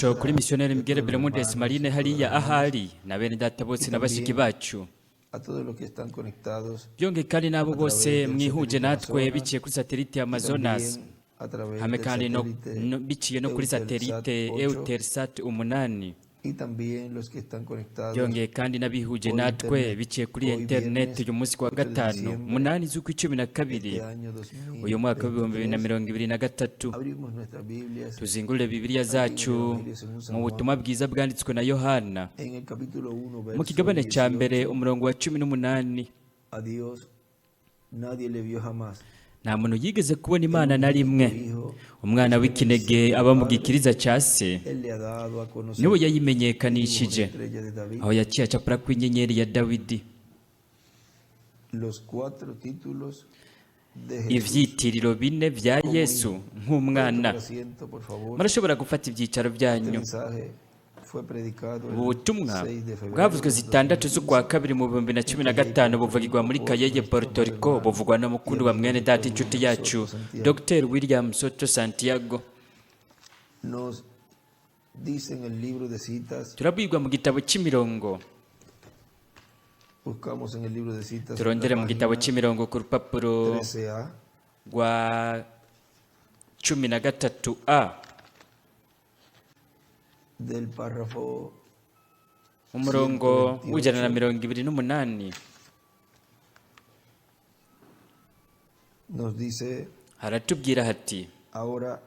Kuri misiyoneri Miguel Bermudez Marine hariya ahari na bene data bose na bashiki bacu. A todos los que están conectados Byongeye kandi n'abo bose mwihuje natwe biciye kuri satelite Amazonas también a través hamwe del kandi satélite biciye no kuri satelite Eutelsat 8 Eutelsat 8 y también los que están conectados byongeye kandi n'abihuje por natwe internet biciye kuri hoy internet viernes uyu munsi ku wa 8 de gatanu diciembre 8 z'ukwa 12 este año uyu mwaka w'ibihumbi bibiri na 2023. 2023. Abrimos nuestras Biblias Tuzingurire Bibiliya zacu mu butumwa bwiza bwanditswe na Yohana en el capítulo 1, mu verso kigabane cya mbere 18. umurongo wa 18. A Dios nadie le vio jamás. Nta muntu yigeze kubona Imana na rimwe. Hijo, Umwana w'ikinege aba mu gikiriza cya se Él le ha dado a conocer niwe yayimenyekanishije. Estrella de David. Aho yaciye acapura kw'inyenyeri ya Dawidi. Los cuatro títulos de Jesús. Ivyitiriro bine vya Yesu nk'umwana. Tome asiento, por favor. Murashobora gufata ibyicaro Este byanyu. mensaje fue predicado Ubu el butumwa 6 de febrero bwavuzwe de 6 z'ukwa 2 mu 2015, buvugirwa muri Kayeye, Puerto Rico, buvugwa na mukuru wa mwene data, inshuti yacu, Dr William Soto Santiago. Nos dice en el libro de citas, Turabwirwa mu gitabo cy'imirongo. Buscamos en el libro de citas Turondere la mu gitabo página cy'imirongo ku rupapuro 13A rwa 13A del párrafo umurongo w'128. Nos dice Haratubwira hati: ahora,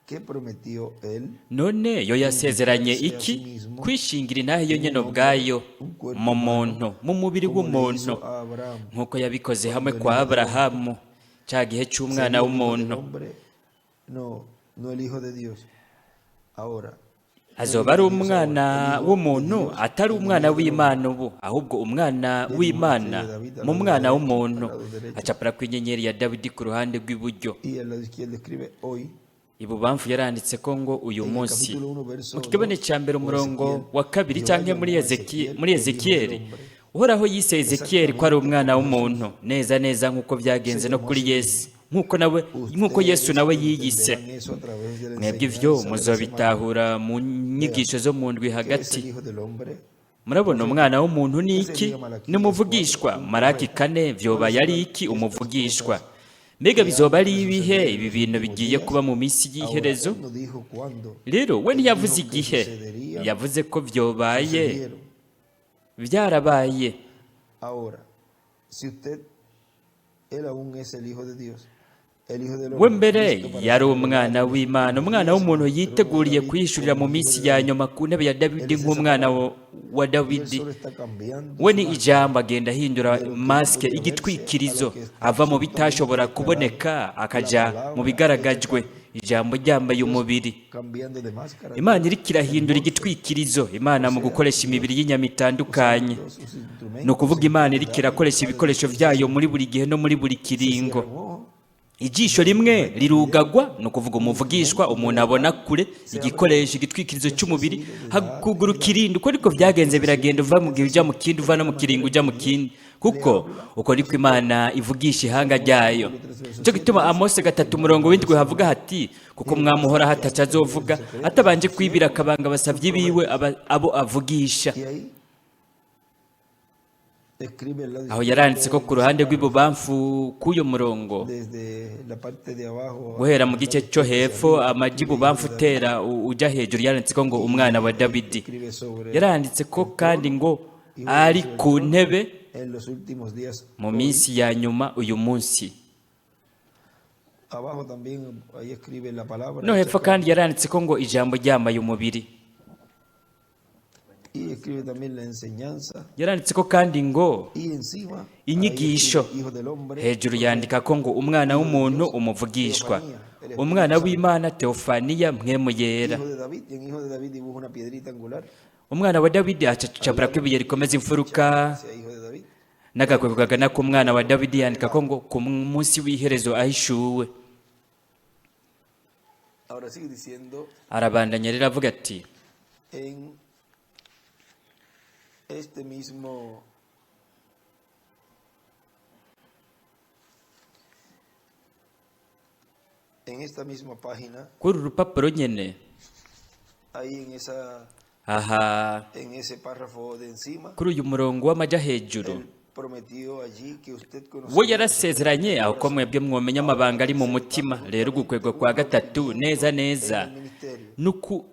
¿qué prometió él? None yo yasezeranye iki? Kwishingira intahe yo nyene ubwayo mu muntu, mu mubiri Como le w'umuntu, hizo a Abraham. nk'uko yabikoze hamwe kwa Aburahamu cya gihe cy'umwana Sería el hijo del w'umuntu. Hombre, no, no el hijo de Dios. Ahora, Azoba ari umwana w'umuntu, atari umwana w'Imana ubu, ahubwo umwana w'Imana mu mwana w'umuntu, acapara kw'inyenyeri ya Dawidi ku ruhande rw'iburyo. Y al lado izquierdo escribe hoy. Ibubamfu yaranditse ko ngo uyu munsi. Mu kigabane cya mbere umurongo wa 2 cyangwa muri Ezekiyeli, Uhoraho yise Ezekiyeli ko ari umwana w'umuntu, neza neza nk'uko byagenze no kuri Yesu, nk'uko nawe, nk'uko Yesu nawe yiyise. Entenderán eso a través de la Mwebwe ivyo enseñanza de la semana. muzobitahura mu nyigisho zo mu ndwi ¿Qué es el hagati. hijo del hombre? Murabona, umwana w'umuntu ni iki? Ni umuvugishwa. Maraki 4 vyoba yari iki? Umuvugishwa. Mbega bizoba ari ibihe ibi bintu bigiye kuba mu minsi Ahora, y'iherezo? él no dijo cuándo Rero we ntiyavuze igihe, yavuze ko vyobaye sucedieron. byarabaye. Ahora, si usted, él aún es el Hijo de Dios, el Hijo del We Hombre, mbere listo para yari ser umwana revelado w'Imana, umwana w'umuntu yiteguriye kwihishurira mu minsi ya nyuma ku ntebe ya Dawidi nk'umwana wa Y él Dawidi. solo está cambiando We ni su ijambo, agenda ahindura masike, igitwikirizo, ava mu bitashobora kuboneka akaja mu bigaragajwe, ijambo ryambaye umubiri. Cambiando de máscara. Imana iriko irahindura igitwikirizo, Imana mu gukoresha imibiri y'inyama itandukanye. Sus instrumentos, Ni ukuvuga Imana iriko irakoresha ibikoresho vyayo muri buri gihe no muri buri kiringo. Un ojo, Ijisho rimwe rirugagwa, ni ukuvuga umuvugishwa, umuntu abona kure, igikoresho, igitwikirizo cy'umubiri, hakuguruka irindi. Uko niko byagenze, biragenda uva mu gihe ujya mu kindi, uva no mu kiringo ujya mu kindi, kuko uko niko Imana ivugisha ihanga ryayo. Nicyo gituma Amose 3 umurongo w'7 havuga hati: "Kuko mwamuhora hataca azovuga atabanje kwibira akabanga abasavyi biwe, abo avugisha." Y ahí escribe el lado Aho yaranditse ko ku ruhande rw'ibubamfu k'uyu murongo, desde la parte de abajo guhera mu gice cyo hepfo amaji ibubamfu utera ujya hejuru, yaranditse ko ngo umwana wa Dawidi. Escribe sobre Yaranditse ko kandi ngo ari ku ntebe en los últimos días. mu minsi ya nyuma, uyu munsi. Abajo también ahí escribe la palabra No hepfo kandi yaranditse ko ngo ijambo ryambaye umubiri. Y escribe también la enseñanza Yaranditse ko kandi ngo y encima ahí inyigisho. Escribe hijo del hombre. Hejuru yandika ko ngo umwana w'umuntu, umuvugishwa, umwana w'Imana, teofaniya, mpwemu yera. Hijo de David, y en hijo de David dibuja una piedrita angular Umwana wa Dawidi acacapura ko ibuye rikomeza imfuruka hacia hijo de David. N'agakwego kagana ku mwana wa Dawidi, yandika ko ngo ku munsi w'iherezo ahishuwe. Ahora sigue diciendo Arabandanya rero avuga ati en este mismo en esta misma página kuri uru rupapuro nyene Ahí en esa Aha en ese párrafo de encima, kuri uyu murongo w'amajya hejuru, él prometió allí que usted we conocería yarasezeranye aho ko mwebwe mwomenya amabanga ari mu mutima. Rero ugukwego kwa gatatu neza neza el ministerio. nuku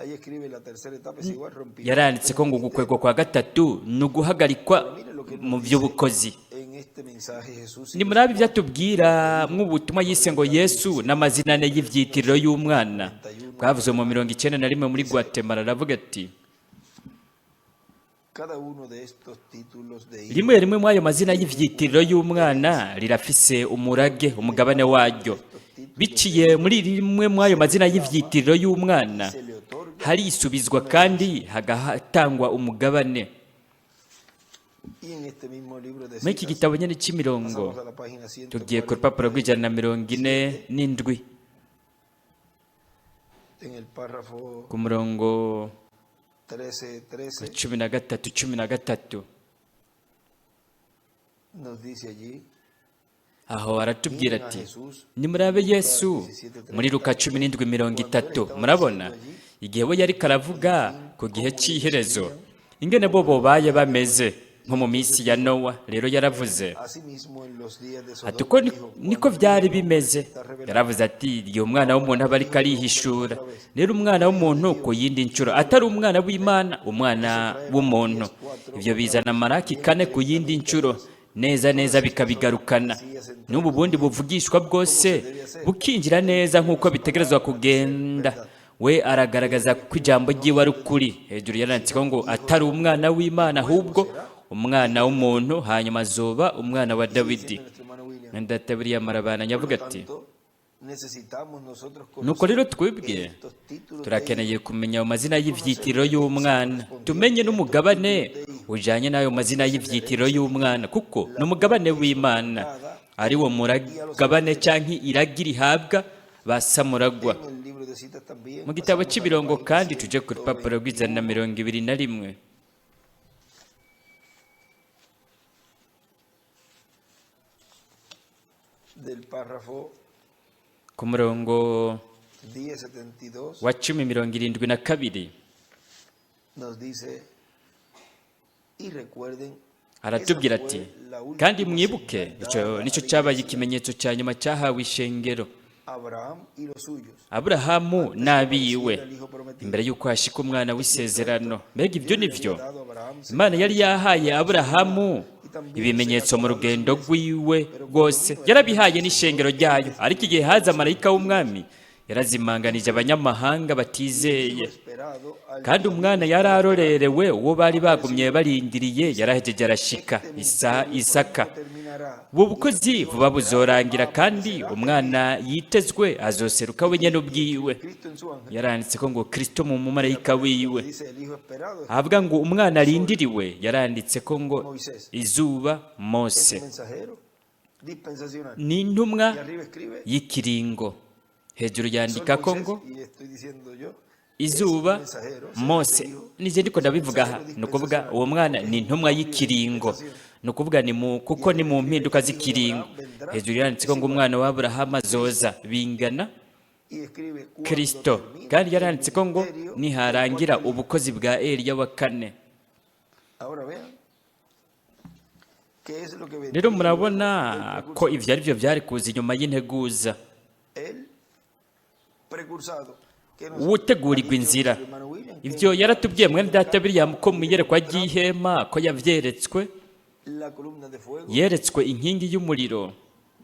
Ahí escribe la tercera etapa es igual rompimiento yaranditse ko ngo ugukwego kwa gatatu ni uguhagarikwa mu by'ubukozi. en este mensaje Jesús Ni muri ibyo atubwira nk'ubutumwa yise ngo Yesu n'amazina ane y'ivyitiriro y'umwana, bwavuzwe mu 91 muri Guatemala. Aravuga ati: cada uno de estos títulos de hijo Rimwe rimwe muri ayo mazina y'ivyitiriro y'umwana rirafise umurage, umugabane waryo. Biciye muri rimwe muri ayo mazina y'ivyitiriro y'umwana se le otorga harisubizwa kandi hagatangwa umugabane. y en este mismo libro de Muri iki citas gitabo nyene c'imirongo, pasamos a la página tugiye ku rupapuro rw'147, en el párrafo ku murongo 13 wa 13 13 13. Nos dice allí: Aho aratubwira miren a ati: Jesús Nimurabe Yesu muri Luka 17:30. Murabona igihe we yariko aravuga ku gihe cy'iherezo ingene bo bobaye bameze nko mu minsi ya Nowa. Rero yaravuze Asimismo en los días de ati Sodoma uko dijo, niko cuando byari el Hijo bimeze. está revelado, Yaravuze ati igihe umwana w'umuntu aba ariko arihishura. Rero umwana w'umuntu ku yindi nshuro, atari umwana w'Imana, umwana w'umuntu. Ibyo bizana Maraki 4 ku yindi nshuro, neza neza bikabigarukana n'ubu bundi buvugishwa bwose bukinjira neza nk'uko bitegerezwa kugenda. We aragaragaza ko ijambo ry'iwe ari ukuri. Hejuru yaranditseho ngo atari umwana w'Imana, ahubwo umwana w'umuntu, hanyuma azoba umwana wa Dawidi. Nuestro hermano William. Data William arabandanya avuga ati: Tanto, necesitamos nosotros Nuko rero conocer twebwe estos títulos de turakeneye kumenya ayo mazina y'ivyitiriro y'umwana, tumenye n'umugabane ujanye n'ayo mazina y'ivyitiriro y'umwana, kuko ni umugabane w'Imana, ari wo muragabane canke iragi rihabwa ba samuragwa. En el libro de citas también Mu gitabo pasamos a la cy'ibirongo página kandi, tuje ku rupapuro 121, rw'121, del párrafo ku murongo 1072 wa 1072, nos dice: y recuerden, aratubwira esa ati: fue la última Kandi mwibuke, señal icyo dada nicyo a la cyabaye iglesia, ikimenyetso cya nyuma cyahawe ishengero, Abraham y los suyos, Aburahamu n'abiwe, apareciera el hijo prometido. imbere y'uko hashika umwana w'isezerano. Mbega ibyo Dios ni le byo había dado a Abraham Imana yari señales yahaye Aburahamu ibimenyetso mu rugendo rwiwe rwose, yarabihaye n'ishengero ryayo, ariko igihe haza marayika w'umwami yarazimanganije abanyamahanga batizeye. Esperado al Kandi umwana yari arorerewe, uwo bari bagumye barindiriye, yarahejeje arashika, Isa Isaka. Terminará. Ubu bukozi vuba buzorangira kandi umwana yitezwe azoseruka wenyine ubwiwe. Cristo en su ángel. Yaranditse ko ngo Kristo mu mumarayika wiwe. Dice el hijo esperado es Avuga ngo umwana arindiriwe, yaranditse ko ngo Moisés. izuba Es Mose un mensajero dispensacional. ni intumwa Y arriba escribe y'ikiringo. Hejuru soy yandika ko Moisés, ngo y estoy diciendo yo izuba es un mensajero, será Mose. este hijo, Nije ndiko ndabivuga aha, ni ukuvuga uwo mwana ni intumwa y'ikiringo, ni ukuvuga ni mu kuko ni mu mpinduka z'ikiringo. Hejuru yanditse ko ngo umwana wa Aburahamu azoza bingana y escribe cuando Kristo. termine Kandi el yaranditse ko ngo ministerio del niharangira cuarto Elías. ubukozi bwa Eliya wa kane. Ahora vean qué es lo que Rero vendría luego murabona del ko precursor. ivyo ari byo byari kuza inyuma y'integuza, El precursado que nos uwutegurirwa ha dicho inzira. nuestro hermano William, que Ibyo en yaratubwiye mwene data William ko mu iyerekwa del trampa, ry'ihema ko yavyeretswe, la columna de fuego yeretswe inkingi y'umuriro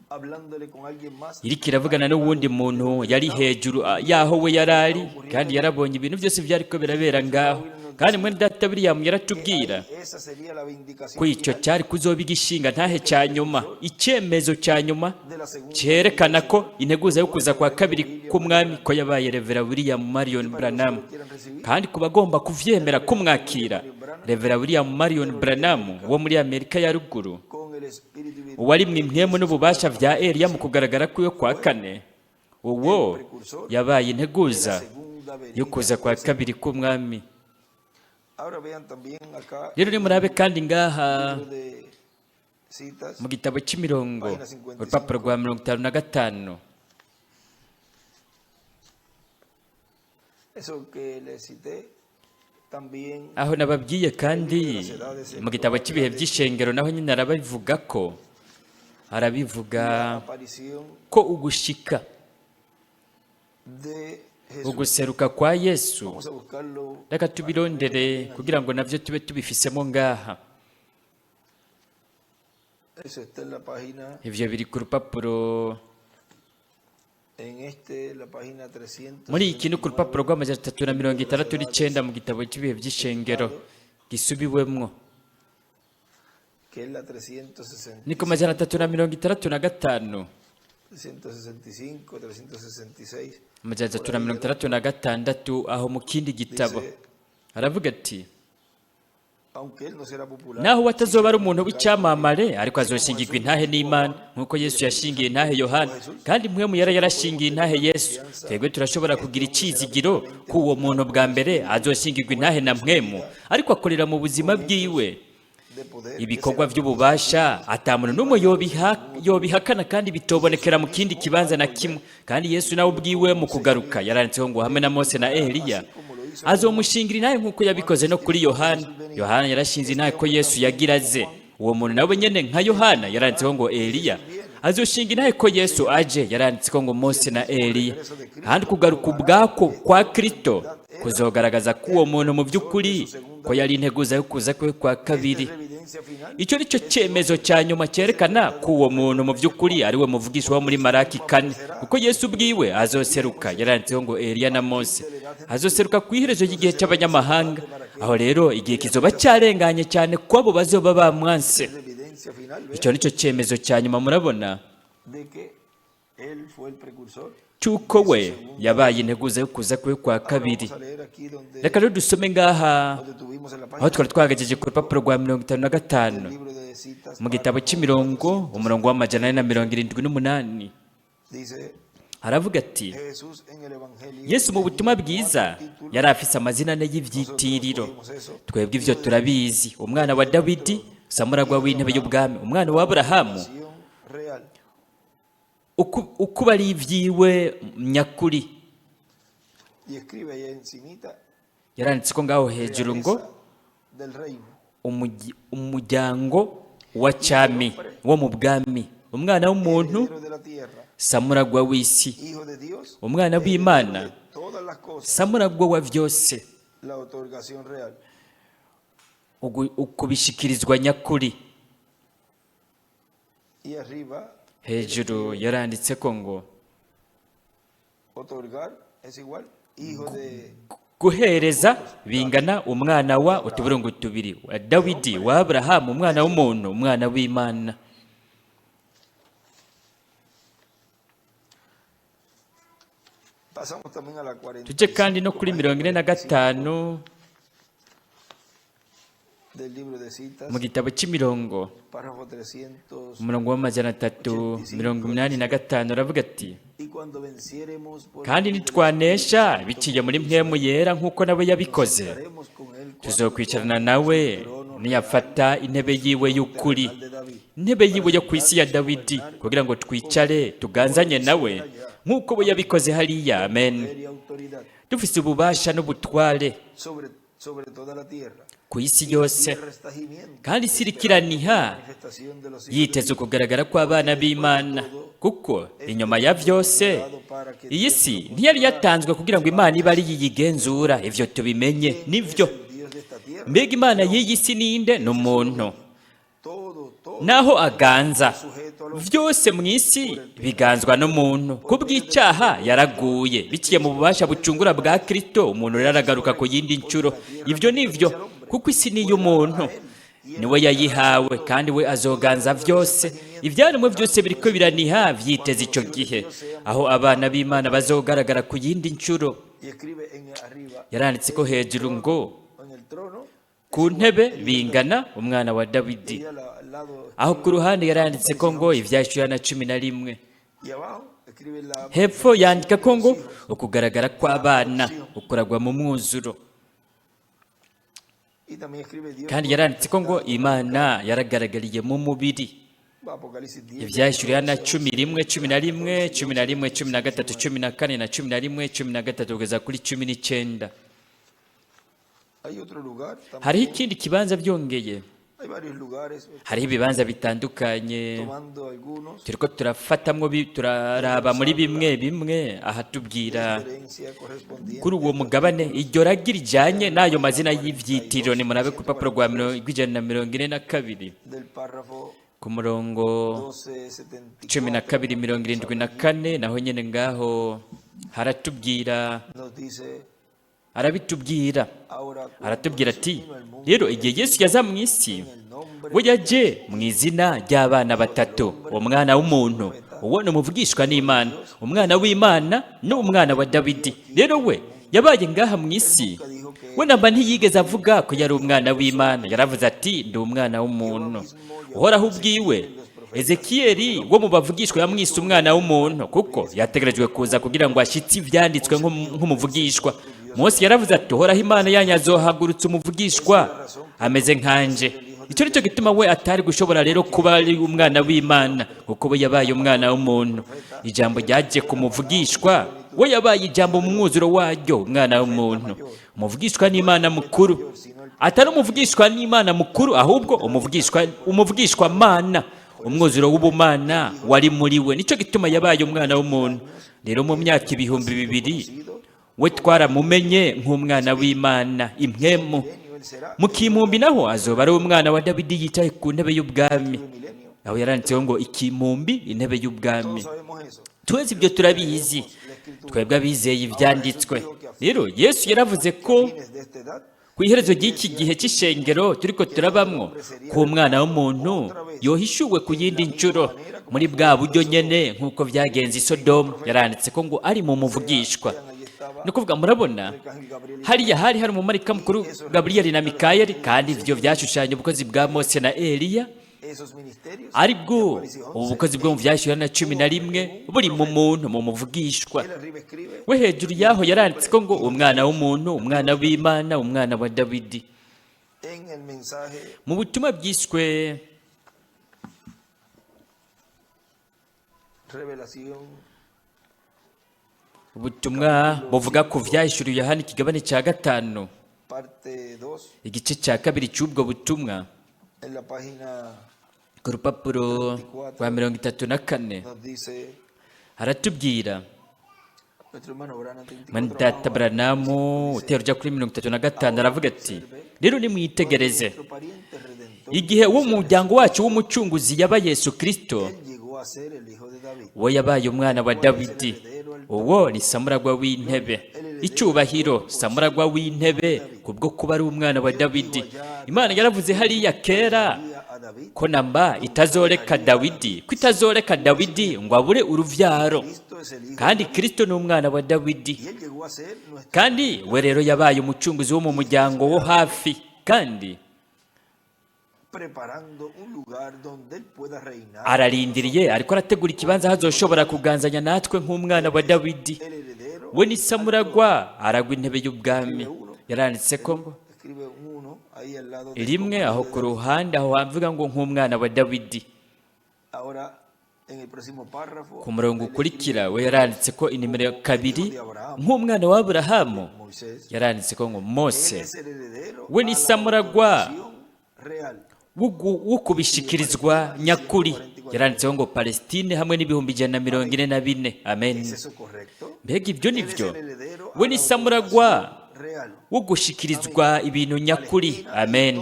hablándole con alguien más iriko iravugana n'uwundi muntu yari hejuru yaho we yari ari, kandi yarabonye ibintu byose byariko birabera ngaho. Kandi mwene data William que yaratubwira ahí esa sería la vindicación ko icyo final cyari kuzoba igishinga ntahe cya nyuma, icyemezo cya nyuma de la segunda venida del cyerekana ko Señor. integuza yo kuza kwa Reverendo kabiri William k'umwami Marion ko yabaye Revera William Marion Branham. Y para los que Branham. lo quieran recibir, Kandi ku bagomba kuvyemera Reverendo William kumwakira, Marion Branham Revera William Marion de Branham Norteamérica, wo muri Amerika ya ruguru, con el espíritu y uwari virtud mu de impwemu Elías n'ububasha cuarta vya Eliya mu aparición, kugaragara kwiwe kwa fue kane, el uwo precursor yabaye de la integuza segunda yo venida kuza kwa del Señor. kabiri k'umwami. Ahora vean también acá Rero en el nimurabe kandi ngaha libro de citas, mu gitabo cy'imirongo, página urupapuro 55, rwa 55, Eso que le cité también Aho nababwiye kandi mu gitabo cy'ibihe by'ishengero naho nyine arabivuga ko arabivuga la aparición ko ugushika de Jesús. Uguseruka kwa Yesu. Vamos a buscarlo. Reka tubirondere kugira ngo navyo tube tubifisemo ngaha. Eso está en la página, Ivyo biri ku rupapuro en este, la página 300. Muri iki ni ku rupapuro rwa 369 mu gitabo cy'ibihe by'ishengero gisubiwemwo. Que es la 360, Ni ku 365. 365, 366. 366 aho mu kindi gitabo. Dice, Aravuga ati aunque él no será popular, naho we atazoba ari umuntu w'icyamamare, ariko azoshingirwa intahe n'Imana nk'uko Yesu yashingiye intahe Yohana, kandi Mpwemu yari yarashingiye intahe Yesu. Twebwe turashobora kugira icizigiro ko uwo muntu bwa mbere azoshingirwa intahe na Mpwemu, ariko akorera mu buzima bwiwe de poder, ibikorwa by'ububasha ata muntu n'umwe yobihakana kandi bitobonekera mu kindi kibanza na kimwe. Kandi Yesu nawe ubwiwe mu kugaruka yaranditseho ngo hamwe na Mose na Eliya azomushingira intahe nk'uko yabikoze no kuri Yohana. Yohana yarashinze intahe ko Yesu yagira aze. Uwo muntu nawe nyene nka Yohana yaranditseho ngo Eliya azoshinga intahe ko Yesu aje. Yaranditseho ngo Mose na Eliya, kandi kugaruka ubwako kwa Kristo kuzogaragaza ko uwo muntu mu by'ukuri ko yari integuza yo kuza kwe kwa kabiri. Esta es la evidencia final. Icyo ni cyo cyemezo cya nyuma cyerekana ko uwo muntu mu by'ukuri ari we muvugisha wo muri Maraki 4, kuko Yesu ubwiwe azoseruka. Yaranditseho ngo Eliya na Mose azoseruka ku iherezo ry'igihe cy'abanyamahanga. Aho rero igihe kizoba cyarenganye cyane ko abo bazoba bamwanse. Es la evidencia final, ¿ve? Icyo ni cyo cyemezo cya nyuma, murabona, De que él fue el precursor. Cy'uko we yabaye integuza yo kuza kwe kwa Ahora kabiri. vamos a leer aquí donde Reka rero dusome ngaha nos detuvimos en la aho página twari twagagejeje ku rupapuro rwa 55 del libro de citas. Mu gitabo cy'imirongo, umurongo wa 478. Dice Aravuga ati Jesús en el Evangelio. Yesu mu butumwa bwiza yari afise amazina ane y'ivyitiriro. Twebwe ivyo turabizi: umwana wa Dawidi, samuragwa w'intebe y'ubwami, umwana wa Aburahamu, Nación real. Ukuba ari ivyiwe nyakuri. Y escribe ahí encimita Yaranditse ko ngaho hejuru ngo realeza del reino. Umuryango wa cyami wo mu bwami, umwana w'umuntu, Heredero de la tierra, samuragwa w'isi, hijo de Dios, umwana w'Imana, de todas las cosas, samuragwa wa vyose, la otorgación real. Ukubishikirizwa nyakuri. Y arriba, Hejuru yaranditse ko ngo otorgar es igual, hijo de guhereza bingana umwana wa utuburungu tubiri wa Dawidi, wa Aburahamu, umwana w'umuntu, umwana w'Imana. Pasamos también a la 45 Tujye kandi no kuri 45 del libro de citas, mu gitabo cy'imirongo, párrafo 300. umurongo wa 385 aravuga ati Y cuando venciéremos por kandi nitwanesha biciye muri Mpwemu Yera nk'uko nawe yabikoze, estaremos con él cuando tuzokwicarana nawe niyafata intebe yiwe y'ukuri, de David. Intebe yiwe yo ku isi ya Dawidi, kugira ngo twicare tuganzanye nawe nk'uko we yabikoze hariya. Amen. Poder y autoridad Dufise ububasha n'ubutware sobre toda la tierra. Ku isi yose. Tierra está gimiendo. Kandi isi iriko iraniha Manifestación de los hijos de yiteze ukugaragara kw'abana b'Imana, kuko inyuma ya vyose iyi si ntiyari yatanzwe kugira ngo Imana ibe ari yiyigenzura. Ivyo tubimenye nivyo. El Dios de esta tierra. Mbega Imana y'iyi si ninde? Ni umuntu. Todo, todo Naho aganza vyose mu isi biganzwa n'umuntu. Kubw'icyaha yaraguye. Biciye mu bubasha bucungura bwa Kristo umuntu rero aragaruka ku yindi nshuro. Ivyo nivyo, kuko isi ni iy'umuntu, niwe yayihawe, kandi we azoganza vyose. Ivyaremwe byose biriko biraniha vyiteze ico gihe aho abana b'Imana bazogaragara ku yindi nshuro. Y escribe en arriba, Yaranditse ko hejuru ngo en el trono, ku ntebe bingana umwana wa Dawidi. y al lado Aho ku ruhande yaranditse ko ngo ivyashuya na 11. y abajo escribe la Hepfo yandika ko ngo ukugaragara kw'abana, ukuragwa mu mwuzuro. Y también escribe Dios. Kandi yaranditse ko ngo Imana yaragaragariye mu mubiri. Apocalipsis 10, Ivyahishuriwe Yohana 11, 11, 11, 13, 14 na 11, 13 kugeza kuri 19. Hay otro lugar Hariho también. ikindi kibanza byongeye. Hay varios lugares, Hariho ibibanza bitandukanye. tomando algunos, Turiko turafatamwo turaraba muri bimwe bimwe ahatubwira referencia correspondiente kuri uwo mugabane iryo ragi rijanye n'ayo mazina y'ivyitiriro. Ni murabe ku rupapuro rwa 142, del párrafo ku murongo 1274. 1274. Naho nyene ngaho haratubwira, Nos dice arabitubwira, ahora cuando aratubwira Jesús ati: vino al mundo "Rero igihe Yesu yaza mu isi, en el nombre we yaje mu izina ry'abana batatu: umwana w'umuntu, uwo ni umuvugishwa n'Imana, umwana w'Imana n'umwana wa Dawidi." Rero we yabaye ngaha mu isi, we namba ntiyigeze avuga ko yari umwana w'Imana. Yaravuze ati: "Ndi umwana w'umuntu." Uhoraho ubwiwe, Ezekiyeli wo mu bavugishwa, yamwise umwana w'umuntu kuko yategerejwe kuza kugira ngo ashitse ivyanditswe nk'umuvugishwa. Mose yaravuze ati: "Uhoraho Imana yanyu azohagurutsa umuvugishwa ameze nkanje." Icyo nicyo gituma we atari gushobora rero kuba ari umwana w'Imana, kuko we yabaye umwana w'umuntu. Ijambo ryaje ku muvugishwa, we yabaye ijambo mu mwuzuro waryo, umwana w'umuntu, umuvugishwa n'Imana mukuru. Atari umuvugishwa n'Imana mukuru, ahubwo umuvugishwa mana. Umwuzuro w'ubumana wari muri we, nicyo gituma yabaye umwana w'umuntu. Rero mu myaka 2000 we twaramumenye nk'umwana w'Imana impwemu. Milenio él será Mu kimpumbi naho azoba ari umwana wa Dawidi yicaye ku ntebe y'ubwami. el milenio. Aho yaranditseho ngo ikimpumbi, intebe y'ubwami. Todos sabemos eso. Twese ibyo turabizi, twebwe abizeye ibyanditswe. Rero Yesu yaravuze ko Fines de esta edad ku iherezo ry'iki gihe cy'ishengero turiko turabamwo, ko umwana w'umuntu yohishuwe ku yindi nshuro muri bwa buryo nyene nk'uko vyagenze i Sodomu. Yaranditse ko ngo ari mu muvugishwa. vean, ahí estaba Ni ukuvuga, murabona, el arcángel Gabriel y hariya hari hari umumarika mukuru Gaburiyeli na Mikayeli, kandi ivyo vyashushanya ubukozi bwa Mose na Eliya, esos ministerios. ari bwo Apocalipsis ubu 11, bukozi bwo mu Vyahishuriwe na 11 buri mu muntu, mu muvugishwa. Él arriba escribe We hejuru yaho yaranditse ko ngo umwana w'umuntu, umwana w'Imana, umwana wa Dawidi. En el mensaje Mu butumwa bwiswe Revelación ubutumwa buvuga ku Vyahishuriwe Yohana, ikigabane cya gatanu, parte 2 igice cya kabiri cy'ubwo butumwa, en la página ku rupapuro rwa 34, nos dice haratubwira nuestro hermano Branham 34 mwene data abajo, Branamu utera ujya kuri 35, aravuga ati: "Rero nimwitegereze, nuestro pariente redentor igihe uwo mu muryango wacu w'umucunguzi yaba Yesu Kristo, él llegó a ser el hijo de David. Uwo yabaye umwana wa Dawidi. Uwo ni samuragwa w'intebe, icyubahiro, samuragwa w'intebe kubwo kuba ari umwana wa Dawidi. Imana yaravuze hariya kera Día a David ko namba itazoreka Dawidi, ko itazoreka Dawidi ngo abure uruvyaro. Cristo es el hijo Kandi Kristo ni umwana wa Dawidi. Y él llegó a ser nuestro Kandi we rero yabaye umucunguzi wo mu muryango wo hafi, kandi preparando un lugar donde él pueda reinar ararindiriye, ariko arategura ikibanza aho azoshobora kuganzanya natwe nk'umwana wa Dawidi. el heredero. We ni samuragwa, aragwa intebe y'ubwami." Yaranditse ko ngo Escribe un uno ahí al lado de rimwe aho ku ruhande aho havuga ngo nk'umwana wa Dawidi. Ahora en el próximo párrafo Ku murongo ukurikira we yaranditse ko inimero 2, nk'umwana wa Aburahamu. Moisés. Yaranditse ko ngo Él Mose. es el heredero We a ni la samuragwa autorización real. Wo kubishikirizwa nyakuri. Yaranditseho ngo Palestine hamwe n'144,000. Amen. ¿Es eso correcto? Mbega ibyo ni Él es byo? el heredero a We la ni samuragwa autorización real. wo gushikirizwa ibintu nyakuri. Amen.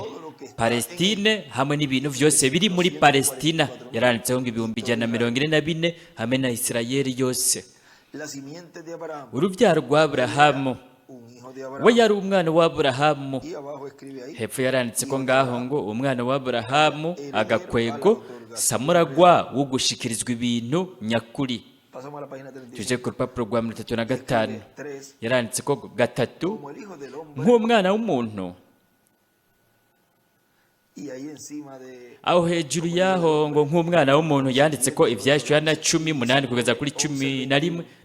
Palestine hamwe n'ibintu byose biri muri Palestina. Yaranditseho ngo 144,000 hamwe na Isirayeli yose. La simiente de Abraham, Urubyaro rwa Aburahamu. Un hijo de We Abraham. yari umwana wa Aburahamu. Y abajo escribe ahí Hepfo yaranditse ko ngaho ngo umwana wa Aburahamu, agakwego, samuragwa wo gushikirizwa ibintu nyakuri. Pasamos a la página 35. Tuje ku rupapuro rwa 35. 3. Yaranditse ko gatatu, Como el hijo del hombre nk'umwana w'umuntu, Y ahí encima de Aho hejuru y'aho ngo nk'umwana w'umuntu, yanditse ko Ivyahishwe Yohana 18 kugeza kuri 11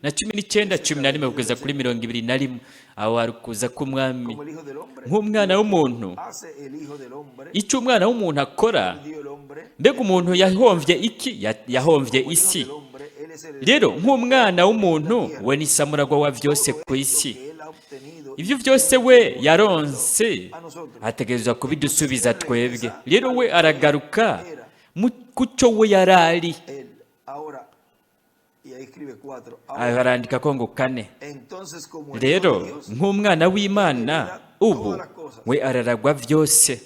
na 19, 11 kugeza kuri 21. Aho hari ukuza k'umwami como el Hijo del Hombre. nk'umwana w'umuntu. Hace el Hijo del Hombre. Icyo umwana w'umuntu akora. Dio el hombre. Mbega umuntu yahomvye iki? Yahomvye Como el Hijo isi. del Hombre, él es el Rero nk'umwana w'umuntu, we ni samuragwa wa vyose ku isi. que él ha obtenido Ibyo byose we yaronse ategerezwa kubidusubiza twebwe. Rero we aragaruka ku cyo we yarari. Él. Ahora, y ahí escribe cuatro. Ahora, Arandika ko ngo kane. entonces, como el Rero Hijo de Dios, nk'umwana w'Imana ubu, we araragwa byose.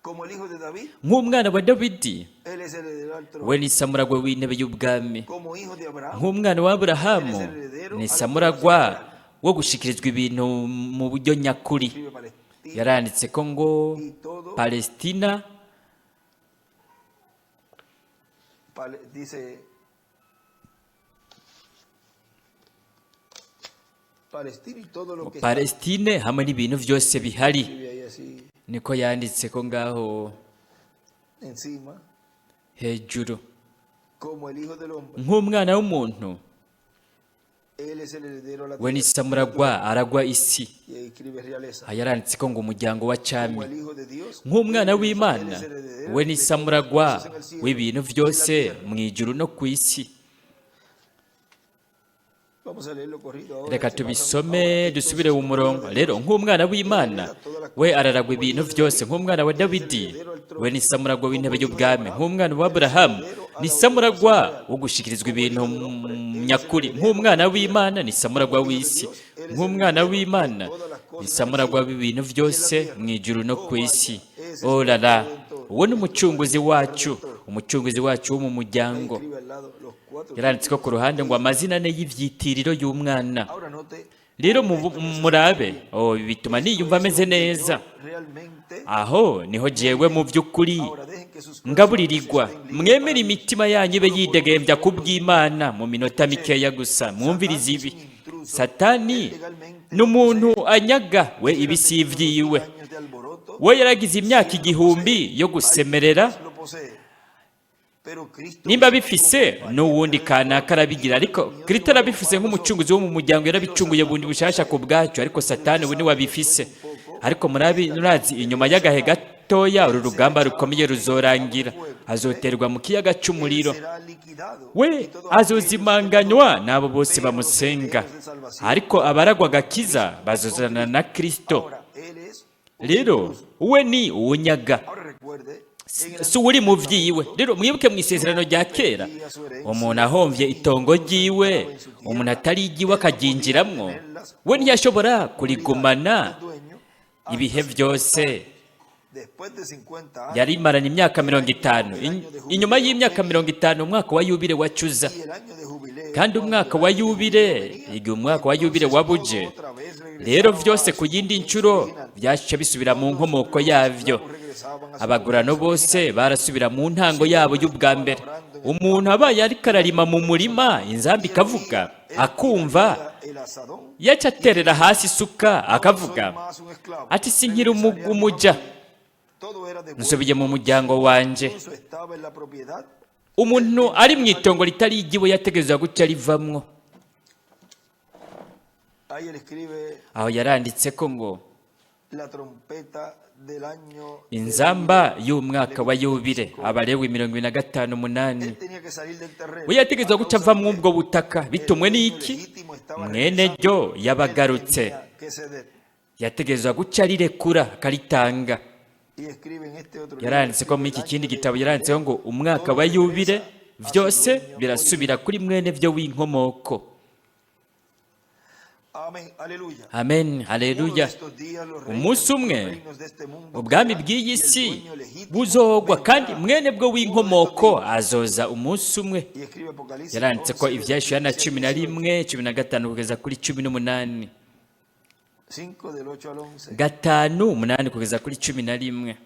Como el Hijo de David, Nk'umwana wa Dawidi, él es el heredero al trono. we ni samuragwa w'intebe y'ubwami. Como hijo de Abraham, Nk'umwana wa Aburahamu, ni samuragwa wo gushikirizwa ibintu mu buryo nyakuri. Escribe Palestina Yaranditse ko ngo y todo. Palestina. Dice Palestina y todo lo que está. Palestine hamwe n'ibintu byose bihari. Escribe ahí así Niko yanditse ko ngaho encima, hejuru. Como el Hijo del Hombre, Nk'umwana w'umuntu, él es el heredero a la we ni tierra. samuragwa, aragwa isi. Y ahí escribe realeza. Aha yaranditse ko ngo umuryango wa Como cami. el Hijo de Dios, Nk'umwana él es w'Imana, el heredero we ni de todas las samuragwa cosas en el cielo w'ibintu y en la byose tierra. mu ijuru no ku isi. Vamos a leerlo corrido ahora. Reka Se pasa tubisome ahora, entonces, dusubire mu como el Hijo murongo. de Rero Dios, nk'umwana él w'Imana, hereda todas las we cosas. araragwa Como el ibintu Hijo de byose. David, Nk'umwana wa él es el Dawidi, heredero al trono. we ni samuragwa Como w'intebe el Hijo de y'ubwami. Abraham, Nk'umwana wa él es el Aburahamu, heredero a ni la samuragwa autoridad real. wo gushikirizwa Como el ibintu Hijo del Hombre, él es el nyakuri. heredero a Nk'umwana la tierra. w'Imana, ni samuragwa Como el Hijo de w'isi. Dios, él es el Nk'umwana heredero de w'Imana, todas las ni cosas en el samuragwa cielo w'ibintu y en la byose tierra. mu ijuru no Oh, ku isi. vaya, ese es Oh la nuestro la, redentor, uwo ni nuestro umucunguzi redentor. wacu, umucunguzi wacu wo mu Ahí muryango. escribe al lado los cuatro Yaranditse ko ku títulos ruhande de ngo hijo. amazina ane y'ivyitiriro y'umwana. Ahora note Rero cómo esto me hace murabe sentir bien. Oh, ibi bituma Esto niyumva es ameze lo que neza. yo realmente Aho niho me jewe mu alimento. by'ukuri Ahora dejen que sus corazones ngaburirirwa. estén libres Mwemere para Dios. imitima yanyu ibe Solo por unos yidegembya ku segundos. bw'Imana mu minota Escuche mikeya esto. gusa. Satán Mwumvirize es ibi. un intruso. Satani Él legalmente ni lo umuntu posee. anyaga, we Él ha ibi si tenido 2000 ivyiwe. años de alboroto. We yaragize imyaka Si él lo 1000 posee, yo alguien gusemerera. más lo posee. Pero Cristo Nimba vino bifise como el n'uwundi valiente kanaka redentor arabigira, y ariko redimió de Kristo nuevo arabifise para nosotros. nk'umucunguzi wo mu muryango, Pero yarabicunguye Satán bundi lo bushasha ku posee. bwacu, ariko Pero usted Satani we sabe, niwe después abifise. de un poco, Ariko murabi esta murazi gran inyuma pelea y'agahe se acaba. gatoya uru Él será rugamba echado rukomeye en el lago de ruzorangira. fuego. ¿Ve? Azoterwa mu kiyaga Él c'umuriro. será liquidado We y todos aquellos que lo azozimanganywa adoran. n'abo bose Pero los bamusenga, herederos de salvación ariko abaragwa con agakiza Cristo, con bazozana Cristo. na Kristo. Ahora, Él es un Rero intruso. we ni uwunyaga, Ahora recuerde, en el si uri Antiguo mu vyiwe. Testamento, Rero mwibuke mu isezerano no rya kera, perdía su umuntu herencia, ahomvye itongo incluso ryiwe, entraba en su umuntu tierra, atari igiwe él no podía akaryinjiramwo, retenerlas we por ntiyashobora nulidad kurigumana del dueño hasta ibihe 50 vyose. años. Después de 50 años, Yarimaranye imyaka el mirongo año, itanu. el año de Inyuma jubileo y'imyaka venía. 50, umwaka wa yubile wacuza. Y el año de jubileo, Kandi cuando el umwaka wa año de jubileo yubile, venía, igihe umwaka wa yubile entonces todo wabuje, otra vez rero regresaba a vyose ku su yindi comienzo ncuro original. vyaca bisubira mu Todos nkomoko los yavyo. esclavos regresaban a su Abagurano comienzo bose original. barasubira mu ntango Si un yabo hombre y'ubwa estaba mbere. labrando en el Umuntu campo abaye ariko ararima mu y murima, sonaba, inzamba y él ikavuga, oía, él akumva, tiraría el azadón yaca y aterera decía: hasi isuka, No soy akavuga más un esclavo, ati sinkiri regresaré a mi umuja, familia. Todo era nsubiye mu devuelto. muryango Si el wanje. intruso estaba en la propiedad, él Umuntu tenía ari que mu salir. itongo ritari igiwe yategerezwa guca rivamwo. Ahí él escribe Aho yaranditse ko ngo la trompeta del año de inzamba jubileo, y'umwaka wa Levítico yubile, 5:8. Abalewi 25:8. Él tenía que salir del We terreno. yategerezwa ¿A guca causa ava de mu qué? ubwo butaka. El Bitumwe dueño n'iki? legítimo estaba Mwene regresando. ryo Él yabagarutse, tenía que ceder. yategerezwa guca rirekura akaritanga. Y escribe en este otro libro, Yaranditse ko escribe muri el iki año kindi de gitabo yaranditseho jubileo, ngo umwaka todo wa yubile, regresa a su vyose dueño birasubira original. kuri mwene vyo w'inkomoko. Amén, aleluya. Amen, Uno de haleluya. estos días los Umunsi reinos, umwe los reinos de este mundo ubwami caerán bw'iyi y el si dueño legítimo buzogwa, kandi vendrá. mwene bwo Uno de estos w'inkomoko días. azoza umunsi umwe. Y escribe Apocalipsis Yaranditse ko 11 del ivyahishwe Yohana 15 al cumi na 18. rimwe 15 kugeza kuri 18. 5 del 8 al 11. 5, 8 kugeza kuri 11.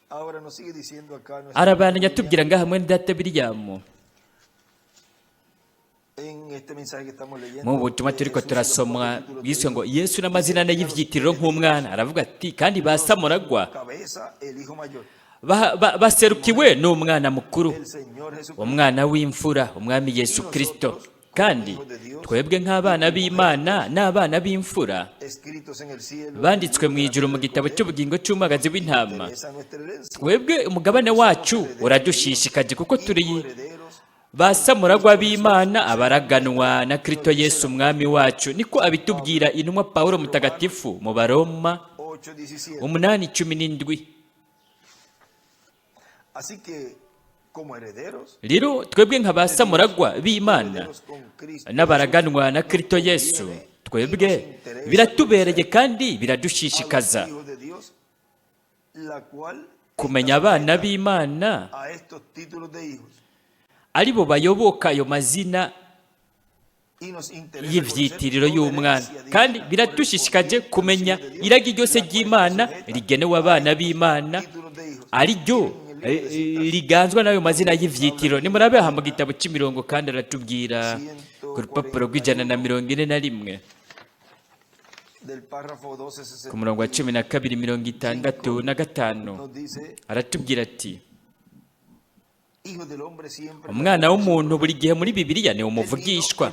Ahora nos sigue diciendo acá nuestro hermano Arabandanya William atubwira ngaha mwene data William en En este mensaje que estamos leyendo, Mu butumwa de turiko Jesús y los turasomwa cuatro títulos de bwiswe hijo, ngo Yesu n'amazina ane y'ivyitiriro nk'umwana, aravuga ati kandi ba samuragwa cabeza el hijo mayor, baserukiwe n'umwana mukuru, el Señor Jesucristo. umwana w'imfura, umwami Yesu Kristo. Kandi twebwe nk'abana b'Imana n'abana b'imfura Escritos en el cielo, banditswe mu ijuru mu gitabo cy'ubugingo cy'umwagazi w'intama, interesa nuestra herencia. twebwe umugabane wacu uradushishikaje kuko turi Herederos ba samuragwa b'Imana, abaraganwa na Kristo Yesu umwami wacu. Niko abitubwira intumwa Pawulo mutagatifu mu Baroma 8:17. 8:17. Así que como herederos, Rero twebwe nka ba samuragwa b'Imana herederos con Cristo n'abaraganwa na Kristo Yesu, twebwe biratubereye kandi a los biradushishikaza hijos de Dios, la cual kumenya abana b'Imana a estos títulos de hijos ari bo bayoboka ayo mazina y nos interesa y'ivyitiriro conocer toda y'umwana. herencia divina Kandi biradushishikaje correspondiente a los kumenya hijos de Dios, iragi ryose la cual ry'Imana está sujeta rigenewe abana b'Imana, títulos de hijos. ari ryo En el libro de citas, riganzwa n'ayo mazina y'ivyitiriro. Nimurabe aha mu gitabo c'imirongo, kandi aratubwira ku rupapuro rw'141 del párrafo ku murongo wa 12:65, nos dice, aratubwira ati hijo del hombre siempre umwana w'umuntu buri gihe muri Bibiliya ni umuvugishwa.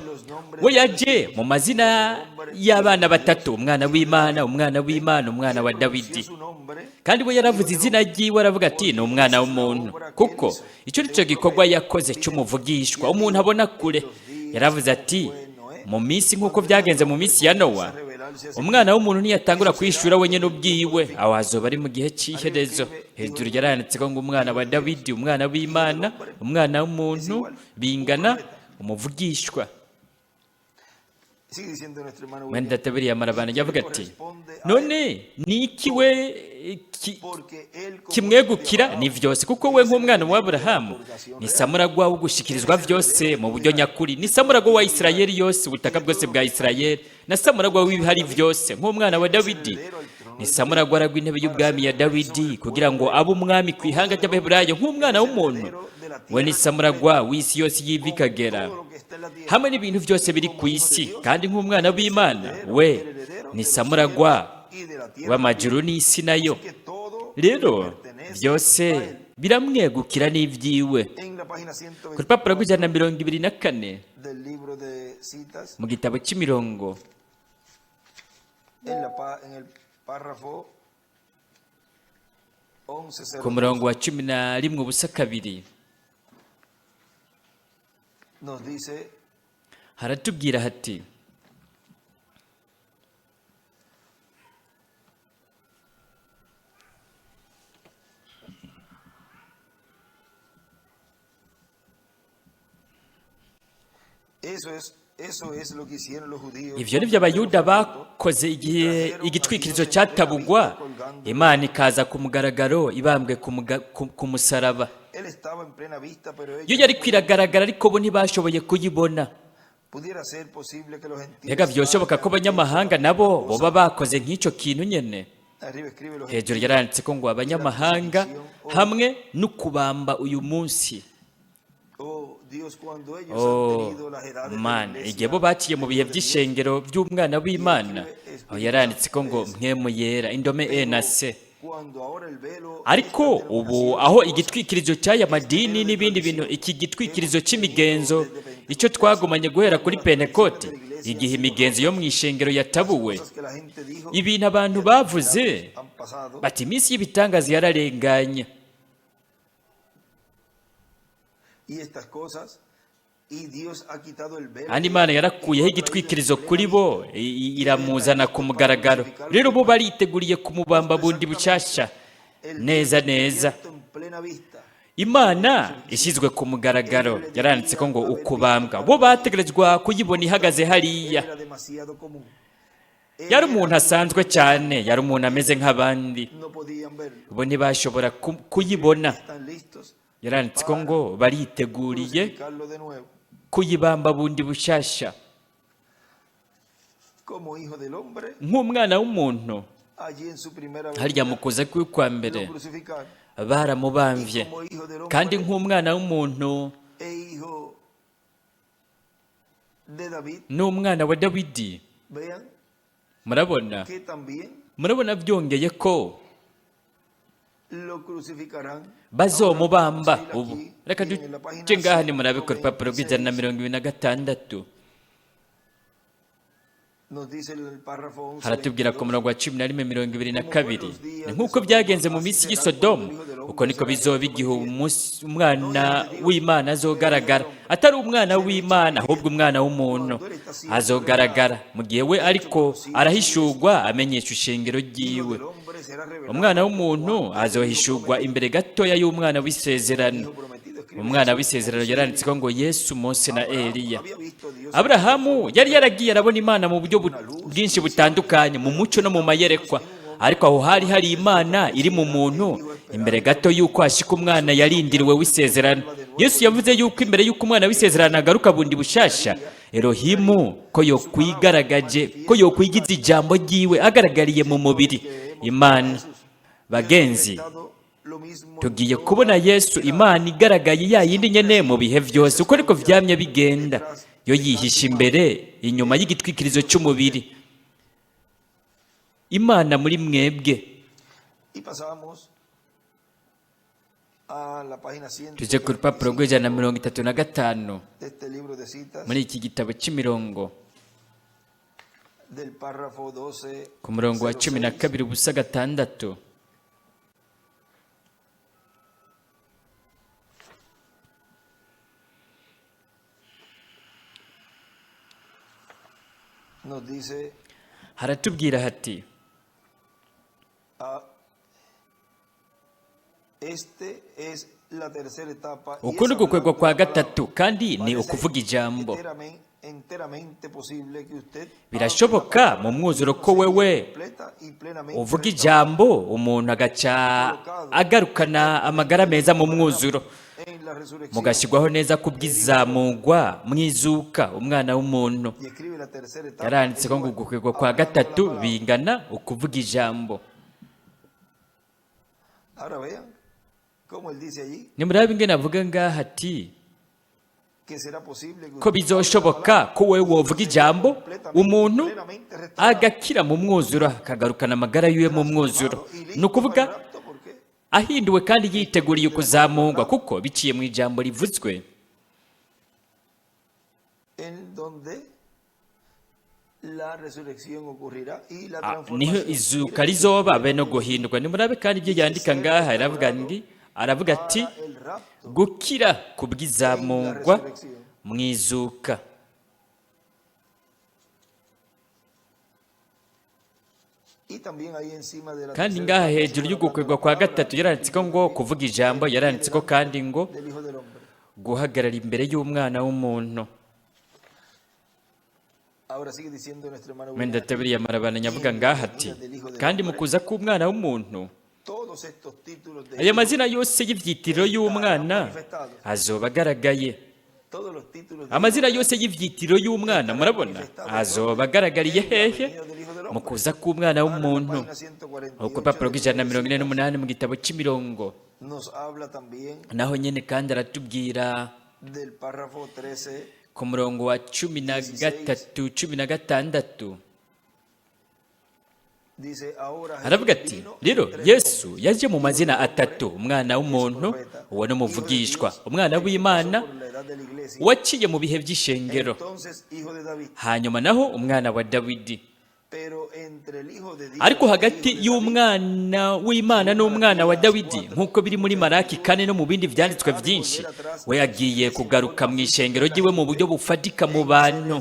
We yaje mu mazina y'abana batatu, umwana w'Imana, umwana w'Imana, umwana wa Dawidi. su nombre Kandi we yaravuze izina ryiwe, aravuga ati ni umwana w'umuntu, kuko icyo ni cyo gikorwa yakoze cy'umuvugishwa, umuntu abona kure. Yaravuze ati mu minsi nk'uko byagenze mu minsi ya Nowa, umwana w'umuntu ntiyatangura kwishura wenyine ubwiwe, aho azoba ari mu gihe cy'iherezo. Hejuru yaranditse ko ngo umwana wa Dawidi, umwana w'Imana, umwana w'umuntu bingana umuvugishwa. Sigue diciendo nuestro hermano Mwene William, data William arabandanya avuga ati none ni iki we porque él como kimwegukira ni vyose, kuko we nk'umwana wa Aburahamu ni samuragwa wo gushikirizwa vyose mu buryo nyakuri, ni samuragwa wa Isirayeli yose, ubutaka bwose bwa Isirayeli, na samuragwa w'ibihari vyose. Nk'umwana wa Dawidi ni samuragwa aragwa intebe y'ubwami ya Dawidi kugira ngo abe umwami ku ihanga ry'Abaheburayo. Nk'umwana w'umuntu we ni samuragwa w'isi yose y'ivi ikagera, todo lo que está en la tierra, hamwe n'ibintu byose biri ku isi. Kandi nk'umwana w'Imana we ni samuragwa y de la tierra, w'amajuru n'isi nayo. que todo Rero le pertenece byose a él. biramwegukira n'ibyiwe. En la página Ku rupapuro 124 rw'124 del libro de citas, mu gitabo cy'imirongo, en el párrafo 11 ku murongo wa 11.02, nos dice haratubwira hati eso es lo que hicieron los judíos. Ivyo nivyo Abayuda bakoze igihe igitwikirizo cyatabugwa, Imana ikaza ku mugaragaro ibambwe ku musaraba. Él estaba en plena vista, pero Yo ellos yari kwiragaragara, ariko bo ntibashoboye kuyibona. pudiera ser posible que los gentiles Mbega vyoshoboka ko abanyamahanga nabo boba bakoze nk'ico kintu nyene? Arriba escribe los Hejuru yaranditse ko ngo abanyamahanga hamwe n'ukubamba uyu munsi. Oh Dios, cuando ellos Oh, han tenido las edades de la Mana, iglesia, igihe bo baciye mu bihe by'ishengero by'umwana w'Imana, aho yaranditse ko ngo mpwemu yera, indome E na C. cuando ahora el velo Ariko esta ubu denominación aho igitwikirizo cy'aya madini n'ibindi bintu, iki gitwikirizo cy'imigenzo, icyo twagumanye guhera kuri Pentekote, igihe imigenzo yo mu ishengero yatabuwe, cosas que la gente dijo ibintu abantu bavuze han pasado bati iminsi y'ibitangaza yararenganye, y estas cosas y Dios ha quitado el velo kandi Imana yarakuyeho igitwikirizo kuri bo, iramuzana ku mugaragaro. Rero bo bariteguriye kumubamba bundi bushasha El neza neza. descubierto en plena vista. Imana ishyizwe ku mugaragaro, yaranditse ko ngo ukubambwa, bo bategerezwa kuyibona ihagaze hariya. Era demasiado común. Él Yari umuntu asanzwe cyane, yari umuntu ameze nk'abandi, no podían verlo. bo ntibashobora kuyibona. Están listos Yaranditse ko ngo bariteguriye crucificarlo de nuevo. kuyibamba bundi bushasha. Como hijo del hombre, Nk'umwana w'umuntu, allí en su primera harya venida, mu kuza kwe kwa mbere lo crucificaron. baramubamvye. Como hijo del Kandi hombre nk'umwana w'umuntu e hijo de David, n'umwana wa Dawidi. Vean Murabona, que también murabona byongeye ko lo crucificarán. bazomubamba. Ahora, Ubu vamos a ir reka aquí en la página duce ngaha, nimurabe ku rupapuro rw'ijana na 126, 26. nos dice el párrafo 11, Haratubwira ku 22, murongo wa 11:22: "Ni nk'uko byagenze mu minsi y'i Sodomu, uko niko bizoba igihe umwana w'Imana azogaragara." Atari umwana w'Imana, ahubwo umwana w'umuntu azogaragara mu gihe we ariko arahishurwa, amenyesha ishengero Hijo ryiwe. del hombre será revelado Umwana w'umuntu azohishurwa imbere gatoya y'umwana w'isezerano. Hijo prometido, escribe Umwana Jesús, w'isezerano Moisés, yaranditseko ngo Yesu, Mose na Abraham Eliya. había visto a Dios Aburahamu yari yaragiye arabona Imana mu buryo bwinshi butandukanye, mu muco no mu mayerekwa, ariko aho hari hari Imana iri mu muntu imbere gato y'uko hashika umwana yarindiriwe w'isezerano. Yesu yavuze yuko imbere y'uko umwana w'isezerano agaruka bundi bushasha, Elohimu ko yokwigaragaje, ko yokwigiza ijambo ryiwe agaragariye mu mubiri. Imana, bagenzi, manifestado lo mismo en tugiye toda kubona Yesu, Imana igaragaye ya yindi nyene mu bihe vyose. Uko ariko vyamye bigenda, yo yihisha imbere inyuma y'igitwikirizo cy'umubiri. Imana muri mwebwe. Y pasamos a la página Tuje ku rupapuro 135 rw'135 de este libro de citas, muri iki gitabo cy'imirongo, del párrafo 12, ku murongo wa cumi na 06. 2 ubusa 6. Nos dice Haratubwira hati: ah, este es la tercera etapa y "Uku es ni ugukwegwa hablando kwa la palabra. gatatu, kandi ni Parece ukuvuga ijambo." Enteramente posible que usted hable la Birashoboka palabra mu y mwuzuro uno ko sería wewe completa y plenamente uvuga restaurado, ijambo, umuntu agaca agarukana amagara meza mu mwuzuro, en la resurrección. mugashyirwaho neza kubw'izamugwa mwizuka, umwana w'umuntu. Y escribe la tercera etapa Yaranditse es ko ngo igual ugukwegwa kwa hablando la gatatu palabra. bingana ukuvuga ijambo. Ahora vean cómo él dice allí Nimurabe ingene avuga ngaha ati que será posible que ko usted hable la bizoshoboka palabra ko wewe y uno wovuga sería ijambo, completamente, umuntu plenamente restaurado, agakira mu mwuzuro, akagarukana amagara yiwe mu mwuzuro, transformado y ni listo para el ukuvuga rapto, porque ahinduwe kandi yiteguriye ukuzamurwa, kuko biciye mu ijambo rivuzwe en donde la resurrección ocurrirá y la Ah, niho transformación. izuka Mire, rizoba be no guhindurwa. Nimurabe kandi ibyo yandika ngaha, aravuga ndi aravuga ati para el rapto gukira en la kubw'izamurwa resurrección. mu izuka. Y también ahí encima de la Kandi tercera ngaha etapa hejuru sigue hablando y'ugukwegwa la kwa palabra gatatu yaranditse ko y ngo kuvuga ijambo, en pie yaranditse ko delante kandi ngo del Hijo del Hombre. guhagarara imbere y'umwana w'umuntu. Ahora sigue diciendo nuestro hermano William Mwenda aquí, tabiriya marabana avuga en la ngaha ati venida del Hijo del kandi mu Hombre, kuza k'umwana w'umuntu, todos estos títulos de aya hijo mazina yose y'ivyitiriro estarán y'umwana manifestados. azoba agaragaye. Todos los títulos de hijo Amazina yose y'ivyitiriro y'umwana, estarán murabona, manifestados azoba ¿dónde? agaragariye En la hehe? venida del Hijo del Mu Hombre. kuza k'umwana Ahora en la w'umuntu. página Ku 148 rupapuro del rw'ijana na libro de mirongo ine citas n'umunani mu gitabo cy'imirongo, nos habla también naho nyene kandi aratubwira del párrafo 13, ku murongo wa cumi na 16. gatatu 16. Dice, ahora Jesús Aravuga ati vino en rero tres Yesu nombres: yaje mu Hijo mazina del Hombre, atatu: umwana que es w'umuntu, profeta, uwo ni Hijo de umuvugishwa, Dios, umwana el que pasó w'Imana por la edad de la iglesia, waciye mu bihe by'ishengero, entonces Hijo de David. hanyuma naho umwana wa Dawidi. Pero entre el Hijo de Ariko Dios e el hagati Hijo de David, y'umwana w'Imana según n'umwana wa Malaquías Dawidi, 4 nk'uko biri muri Maraki 31, 4 no mu bindi él vyanditswe ha de vyinshi, volver atrás we a su agiye iglesia en kugaruka forma mu física ishengero en la ryiwe mu buryo gente, bufatika mu en bantu,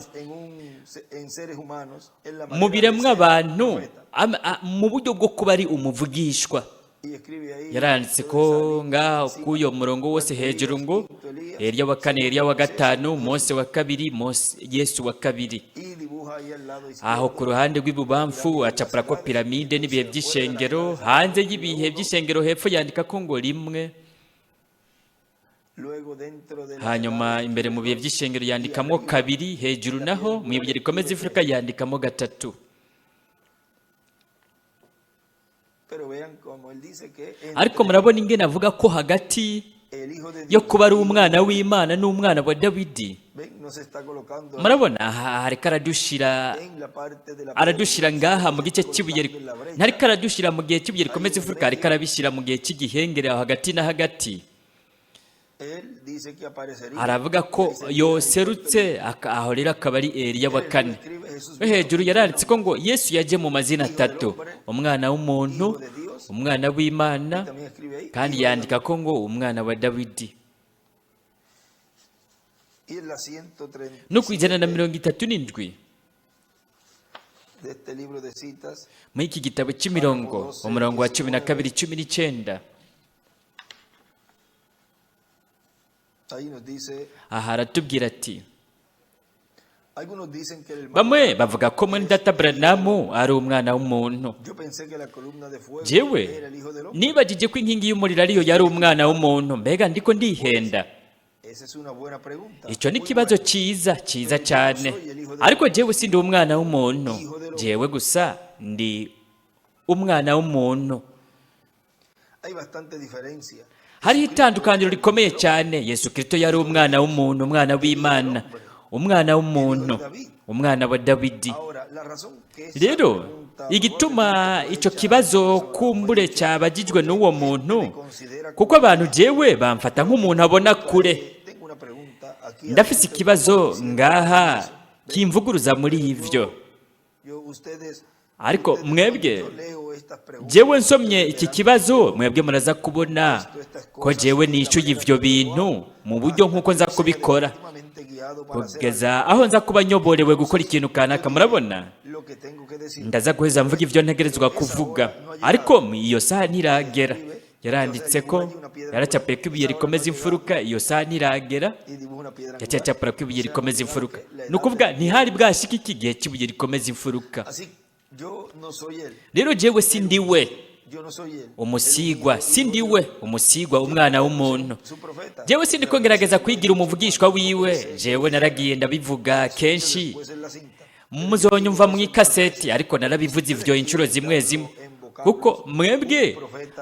seres, en seres humanos, en la mu manera de biremwa ser abantu, profeta. mu buryo bwo kuba ari umuvugishwa. Y escribe ahí Yaranditse todo ko esa línea ngaho encima, k'uyo murongo wose cuarto hejuru Elías, ngo quinto Elías, Eliya wa kane, sexto Eliya wa Moisés, gatanu, Mose wa kabiri, Mose, Yesu wa kabiri. y dibuja ahí al lado Aho ku izquierdo ruhande la rw'ibubamfu pirámide de las acapura ko edades, piramide n'ibihe entonces afuera de las by'ishengero, edades hanze escribe y'ibihe uno, by'ishengero hepfo yandika ko ngo rimwe, luego dentro de las hanyuma edades imbere escribe mu bihe dos, by'ishengero y yandikamo arriba kabiri, hejuru en la naho piedra mu ibuye angular rikomeza escribe imfuruka tres. yandikamo gatatu. Pero vean cómo él dice que Ariko entre murabona ingene avuga ko hagati El Hijo de yo Dios. Kuba ari umwana w'Imana n'umwana wa Dawidi. Ven, nos está colocando ahí Murabona aha ariko aradushira en la parte de la aradushira ngaha mu gice cy'ibuye colocando en la brecha. Ntariko aradushira mu gihe cy'ibuye rikomeza imfuruka, ariko arabishyira mu gihe cy'igihengere aho hagati na hagati. Él dice que aparecería. Aravuga ko yoserutse aho rero akaba ari Eliya wa kane. We hejuru yaranditse ko ngo Yesu yaje mu mazina atatu: umwana w'umuntu, umwana w'Imana, También escribe ahí. kandi Hijo de yandika ko ngo umwana wa Dawidi. David. Y en la 137 No ku 137 de este libro de citas, muri iki gitabo cy'imirongo, umurongo wa 12, 19, ahí nos dice, aha aratubwira ati: algunos dicen que el hermano, Bamwe bavuga ko mwene data Branamu ari umwana w'umuntu. Yo pensé que la columna de fuego Jewe era el Hijo del Hombre. nibagije ko inkingi y'umuriro ariyo yari umwana w'umuntu. Mbega ndiko ndihenda? Esa es una buena pregunta. Icyo ni Muy ikibazo buena. cyiza, cyiza cyane, ariko jewe sindi umwana w'umuntu. Jewe gusa ndi umwana w'umuntu. Hay bastante diferencia. Hariho itandukaniro rikomeye cyane. Yesu Kirisito yari umwana w'umuntu, umwana w'Imana, umwana w'umuntu, umwana wa Dawidi. Ahora, la razón que esa Rero pregunta igituma probablemente fue icyo hecha kibazo kumbure cyabagijwe n'uwo muntu, kuko abantu jewe bamfata nk'umuntu abona kure. Tengo una pregunta aquí. Ndafise ikibazo ngaha kimvuguruza muri ivyo. Yo, ustedes, Ariko ustedes, mwebwe, cuando yo leo estas preguntas, jewe nsomye iki kibazo, mwebwe muraza kubona ko jewe nishyuye ivyo bintu mu buryo nk'uko nza kubikora últimamente guiado para hacer kugeza aho nza kuba nyoborewe gukora ikintu kanaka. Murabona, lo que tengo que decir. ndaza guheza mvuga ivyo ntegerezwa kuvuga, ariko mu iyo saha ntiragera. Yaranditse ko yaracapuye ko ibuye rikomeza imfuruka. Iyo saha ntiragera. Y dibuja una piedra angular. Yacyacapura ko ibuye rikomeza imfuruka, ni ukuvuga ntihari bwashike iki gihe cy'ibuye rikomeza imfuruka. Así, yo no soy él. Rero jewe sindi we. Yo no soy él. Umusigwa, sindi we, umusigwa, umwana w'umuntu. Su profeta. Jewe sindi ko ngerageza kwigira umuvugishwa wiwe. Jewe naragiye ndabivuga kenshi. Después en la cinta. Muzonyumva mu ikaseti, ariko narabivuze ivyo inshuro zimwe zimwe, kuko mwebwe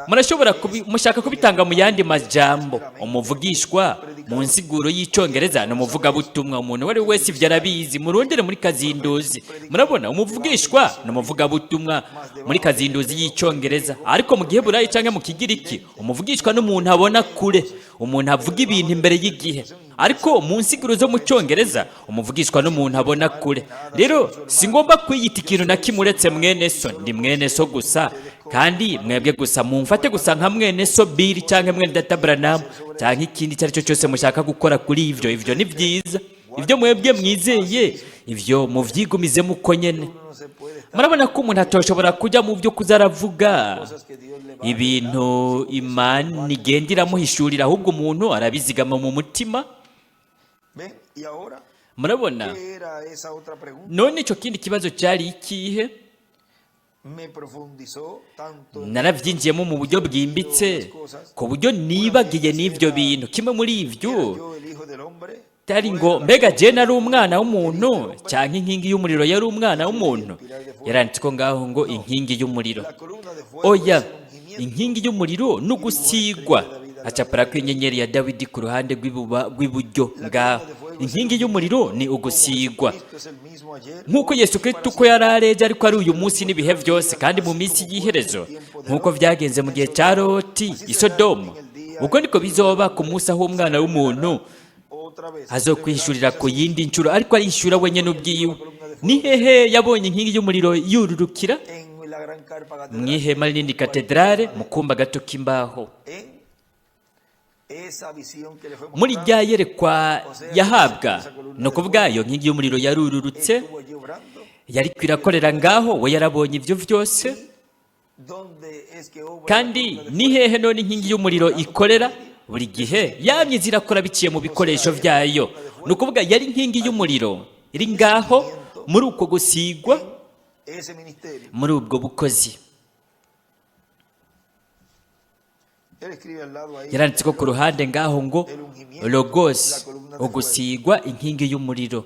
murashobora mushaka kubitanga mu yandi majambo. Umuvugishwa mu nsiguro y'icongereza ni umuvugabutumwa. Umuntu uwo ari we wese ivyo arabizi, murondere muri kazinduzi. Murabona, umuvugishwa ni umuvugabutumwa muri kazinduzi y'icongereza, ariko mu giheburayi canke mu kigiriki, umuvugishwa n'umuntu abona kure, umuntu avuga ibintu imbere y'igihe. Ariko mu nsiguro zo mu cyongereza, umuvugishwa n'umuntu abona kure. Rero singomba kwiyita ikintu na kimwe uretse mwene so. Ndi mwene so gusa, kandi mwebwe gusa mumfate gusa nka mwene so Bill cyangwa mwene data Branham cyangwa ikindi icyo ari cyo cyose mushaka gukora kuri ivyo. Ivyo ni byiza, ibyo mwebwe mwizeye, ivyo muvyigumizemo uko nyene. Uno no se puede estar Murabona ko umuntu atoshobora kujya mu byo kuza aravuga cosas que Dios le va a ibintu Imana igenda iramuhishurira, ahubwo umuntu arabizigama mu mutima. Ven, y ahora, Murabona, ¿qué era esa otra pregunta? none icyo kindi kibazo cyari ikihe? Me profundizó tanto en Narabyinjiyemo mu buryo bwimbitse ku buryo nibagiye n'ibyo bintu. Kimwe muri ibyo ¿Era yo el Hijo del Hombre? tari ngo mbega je nari umwana w'umuntu, cyangwa inkingi y'umuriro yari umwana w'umuntu? Yaranditse ko ngaho ngo inkingi y'umuriro. La columna de fuego Oya, es el ungimiento. inkingi y'umuriro ni ugusigwa. Acapara ko inyenyeri ya Dawidi ku ruhande rw'iburyo ngaho. Inkingi y'umuriro ni ugusigwa. Cristo es el mismo ayer, Nk'uko Yesu Kristo uko yari areje, ariko ari uyu munsi n'ibihe byose. Kandi mu minsi y'iherezo, nk'uko byagenze mu gihe cya Loti i Sodomu, uko niko bizoba ku munsi aho umwana w'umuntu otra vez. azokwishurira ku yindi nshuro, ariko arishura wenyine ubwiwe. Ni hehe yabonye inkingi y'umuriro yururukira? En la gran carpa Mu catedral. ihema rinini, katedrale, mu kumba gato k'imbaho. En esa visión que le fue Muri mostrada, rya yerekwa yahabwa, ni ukuvuga iyo nkingi y'umuriro yarururutse, estuvo allí obrando. yari kwirakorera ngaho. We yarabonye ibyo byose. ¿Dónde es que obra la Kandi columna de ni hehe none inkingi y'umuriro ikorera? Buri gihe yamye zirakora biciye mu bikoresho byayo. Ni ukuvuga yari inkingi y'umuriro iri ngaho muri uko gusigwa, ese ministerio? muri ubwo bukozi. Él escribe al lado ahí. Yaranditse ko ku ruhande ngaho ngo logos, ugusigwa, inkingi y'umuriro.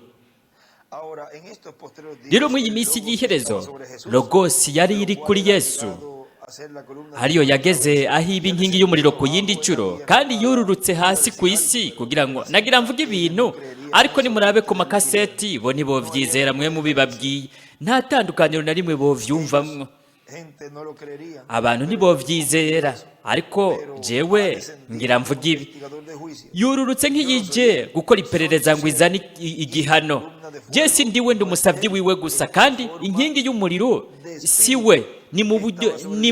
Ahora, en estos postreros días, Rero muri iyi el minsi Logos y'iherezo, estaba sobre Jesús, logos yari iri lo kuri cual era Yesu, llegado a a ser la columna Hariyo yageze aho iba inkingi y'umuriro ku yindi nshuro, kandi yururutse hasi ku isi kugira ngo nagira mvuge ibintu, ariko nimurabe ku makaseti, bo ntibovyizera. Mwe mubibabwiye, nta tandukaniro na rimwe bovyumvamwo. Gente no lo creería. Abantu ntibovyizera, ariko jewe ngira mvuge ibi. Investigador de juicio. Yururutse nk'iyije gukora iperereza ngo izane igihano. Je si ndiwe, ndi umusavyi wiwe gusa. Kandi inkingi y'umuriro si we, ni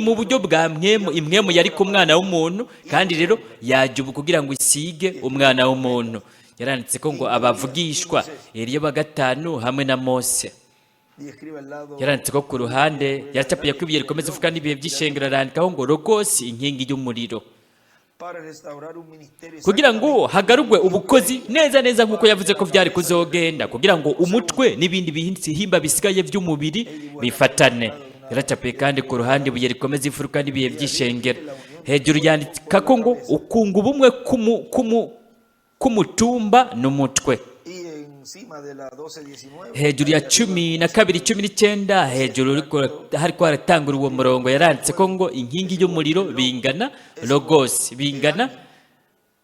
mu buryo bwa mpwemu. Impwemu yari ku mwana w'umuntu, kandi rero yaje ubu kugira ngo isige umwana w'umuntu. Yaranditse ko ngo abavugishwa Eliya wa gatanu hamwe na Mose. Y escribe al lado Yaranditse ko ku ruhande, yaracapuye ko ibuye rikomeza ivuga n'ibihe by'ishengero, arandikaho ngo Logos, inkingi y'umuriro, para restaurar un ministerio kugira ngo hagarurwe ubukozi neza neza nk'uko yavuze ko byari kuzogenda, kugira ngo umutwe n'ibindi bihimba bisigaye by'umubiri bifatane. Yaracapuye kandi ku ruhande ibuye rikomeza imfuruka n'ibihe by'ishengero. Hejuru yandika ko ngo ukunga ubumwe k'umutumba n'umutwe. Y encima de la 12:19 Hejuru ya 12:19, hejuru hariko haratangura uwo murongo, yaranditse ko ngo inkingi y'umuriro bingana Logos, bingana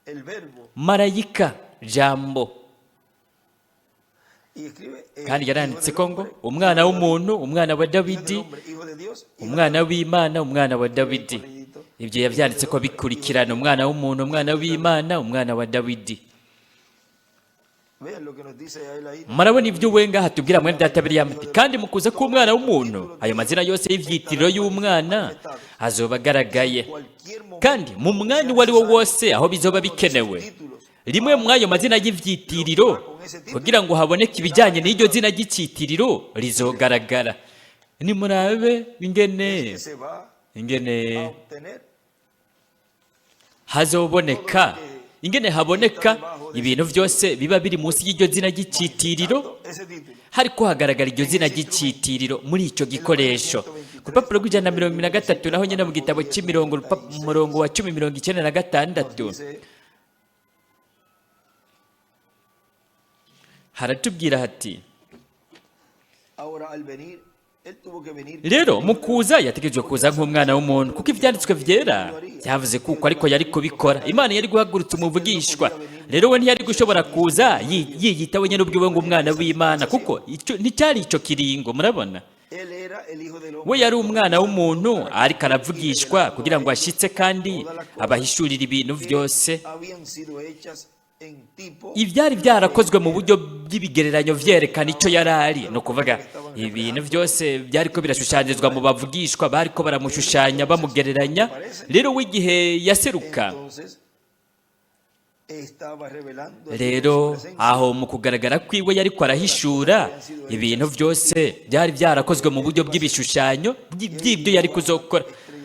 el verbo marayika jambo. Y escribe el Kandi hijo yaranditse del ko ngo hombre, umwana w'umuntu, umwana wa hijo del Dawidi, hombre, hijo de Dios, hijo umwana w'Imana, umwana wa Dawidi. Ibyo yabyanditse ko bikurikirana: umwana w'umuntu, umwana w'Imana, umwana wa Dawidi. Vean lo que nos dice él ahí. Murabona ibyo we ngaha tubwira, mwene data William, ati: "Kandi mu kuza k'umwana w'umuntu, ayo mazina yose y'ivyitiriro y'umwana azoba agaragaye." Cualquier momento Kandi mu mwanya uwo ari wo wose aho bizoba bikenewe, rimwe muri ayo mazina y'ivyitiriro kugira ngo haboneke ibijyanye n'iryo zina ry'icyitiriro rizogaragara. Nimurabe ingene que se va ingene a obtener hazoboneka, ingene haboneka ibintu byose biba biri munsi y'iryo zina ry'icyitiriro, ese título. Hariko hagaragara iryo zina ry'icyitiriro muri icyo gikoresho. Ku rupapuro rw'123, naho nyine mu gitabo cy'imirongo, umurongo wa 1096, Dice haratubwira hati: ahora al venir, él tuvo que venir Rero mu kuza yategerejwe kuza nk'umwana w'umuntu, kuko ibyanditswe byera byavuze kuko ariko yari kubikora. Imana yari guhagurutsa umuvugishwa. Rero we ntiyari gushobora kuza yiyita we nyine ubwiwe ngo umwana w'Imana, kuko nticyari icyo kiringo. Murabona, Él era el hijo del hombre. we yari umwana w'umuntu, ariko aravugishwa kugira ngo ashitse kandi abahishurire ibintu byose Habían sido hechas en tipo ibyari byarakozwe mu buryo bw'ibigereranyo vyerekana icyo yari ari. Ni ukuvuga ibintu byose byariko birashushanyirizwa mu bavugishwa, bariko baramushushanya, bamugereranya. Rero w'igihe yaseruka, Entonces estaba revelando rero su presencia. aho mu kugaragara kwiwe yariko arahishura ibintu byose byari byarakozwe mu buryo bw'ibishushanyo by'ibyo yari kuzokora.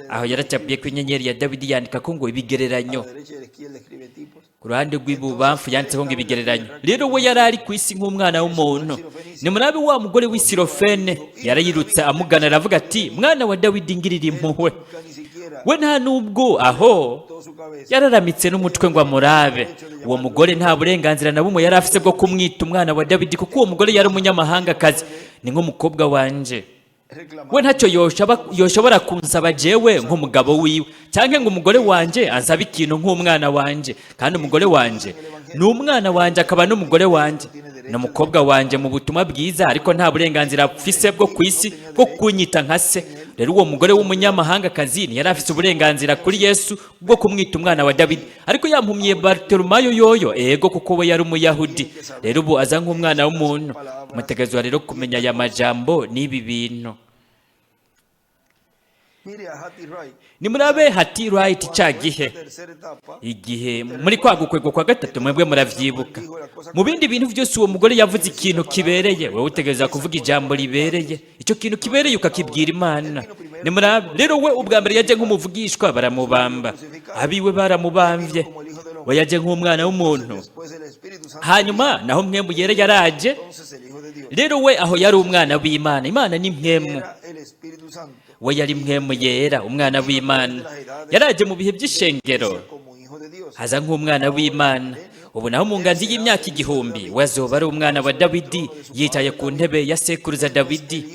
Aho yaracapiye ko inyenyeri ya Dawidi, yandika ko ngo ibigereranyo. A la derecha y a la izquierda escribe tipos. Ku ruhande rw'ibubamfu yanditseho ngo ibigereranyo. Rero we yari ari ku isi nk'umwana w'umuntu. Nimurabe wa mugore w'Isirofene yarayirutse amugana, aravuga ati: "Mwana wa Dawidi, ngirira impuhwe." Nunca ni siquiera We nta nubwo aho todo su cabeza. yararamitse n'umutwe ngo amurabe. Uwo mugore nta burenganzira na bumwe yari afise bwo kumwita umwana wa Dawidi, kuko uwo mugore yari umunyamahangakazi, ni nk'umukobwa wanje. Reclamando We ntacyo yoshobora kunsaba jewe nk'umugabo wiwe, cyangwa ngo umugore wanje ansabe ikintu nk'umwana wanje. Kandi umugore wanje ni umwana wanje, akaba n'umugore wanje, ni umukobwa wanje mu butumwa bwiza, ariko nta burenganzira afise bwo ku isi bwo kunyita nka se. Rero uwo mugore w'umunyamahangakazi ntiyari afise uburenganzira kuri Yesu bwo kumwita umwana wa Dawidi. Ariko yampumyiye Barutolomayo yoyo ego, kuko we yari umuyahudi. Rero ubu aza nk'umwana w'umuntu. Mutegerezwa rero kumenya aya majambo n'ibi bintu. Mire a Hattie Wright. Nimurabe Hattie Wright cya gihe, Tercera etapa. igihe muri kwa gukwego kwa gatatu. Mwebwe muravyibuka, mu bindi bintu byose uwo mugore yavuze ikintu kibereye. Wowe utegereza kuvuga ijambo ribereye, icyo kintu kibereye ukakibwira Imana. Nimurabe rero, we ubwa mbere yaje nk'umuvugishwa, baramubamba, abiwe baramubamvye. We yaje nk'umwana w'umuntu. Después el Espíritu Santo. Hanyuma naho mpwemu yera yaraje. Entonces el Hijo de Dios. Rero we aho yari umwana w'Imana. Imana ni mpwemu. Era el Espíritu Santo. We yari mpwemu yera, umwana w'Imana. Yaraje mu bihe by'ishengero Como Hijo de Dios. aza nk'umwana w'Imana. Ubu naho mu nganzi y'imyaka 1000, we azoba ari umwana wa Dawidi, yicaye ku ntebe ya sekuruza Dawidi.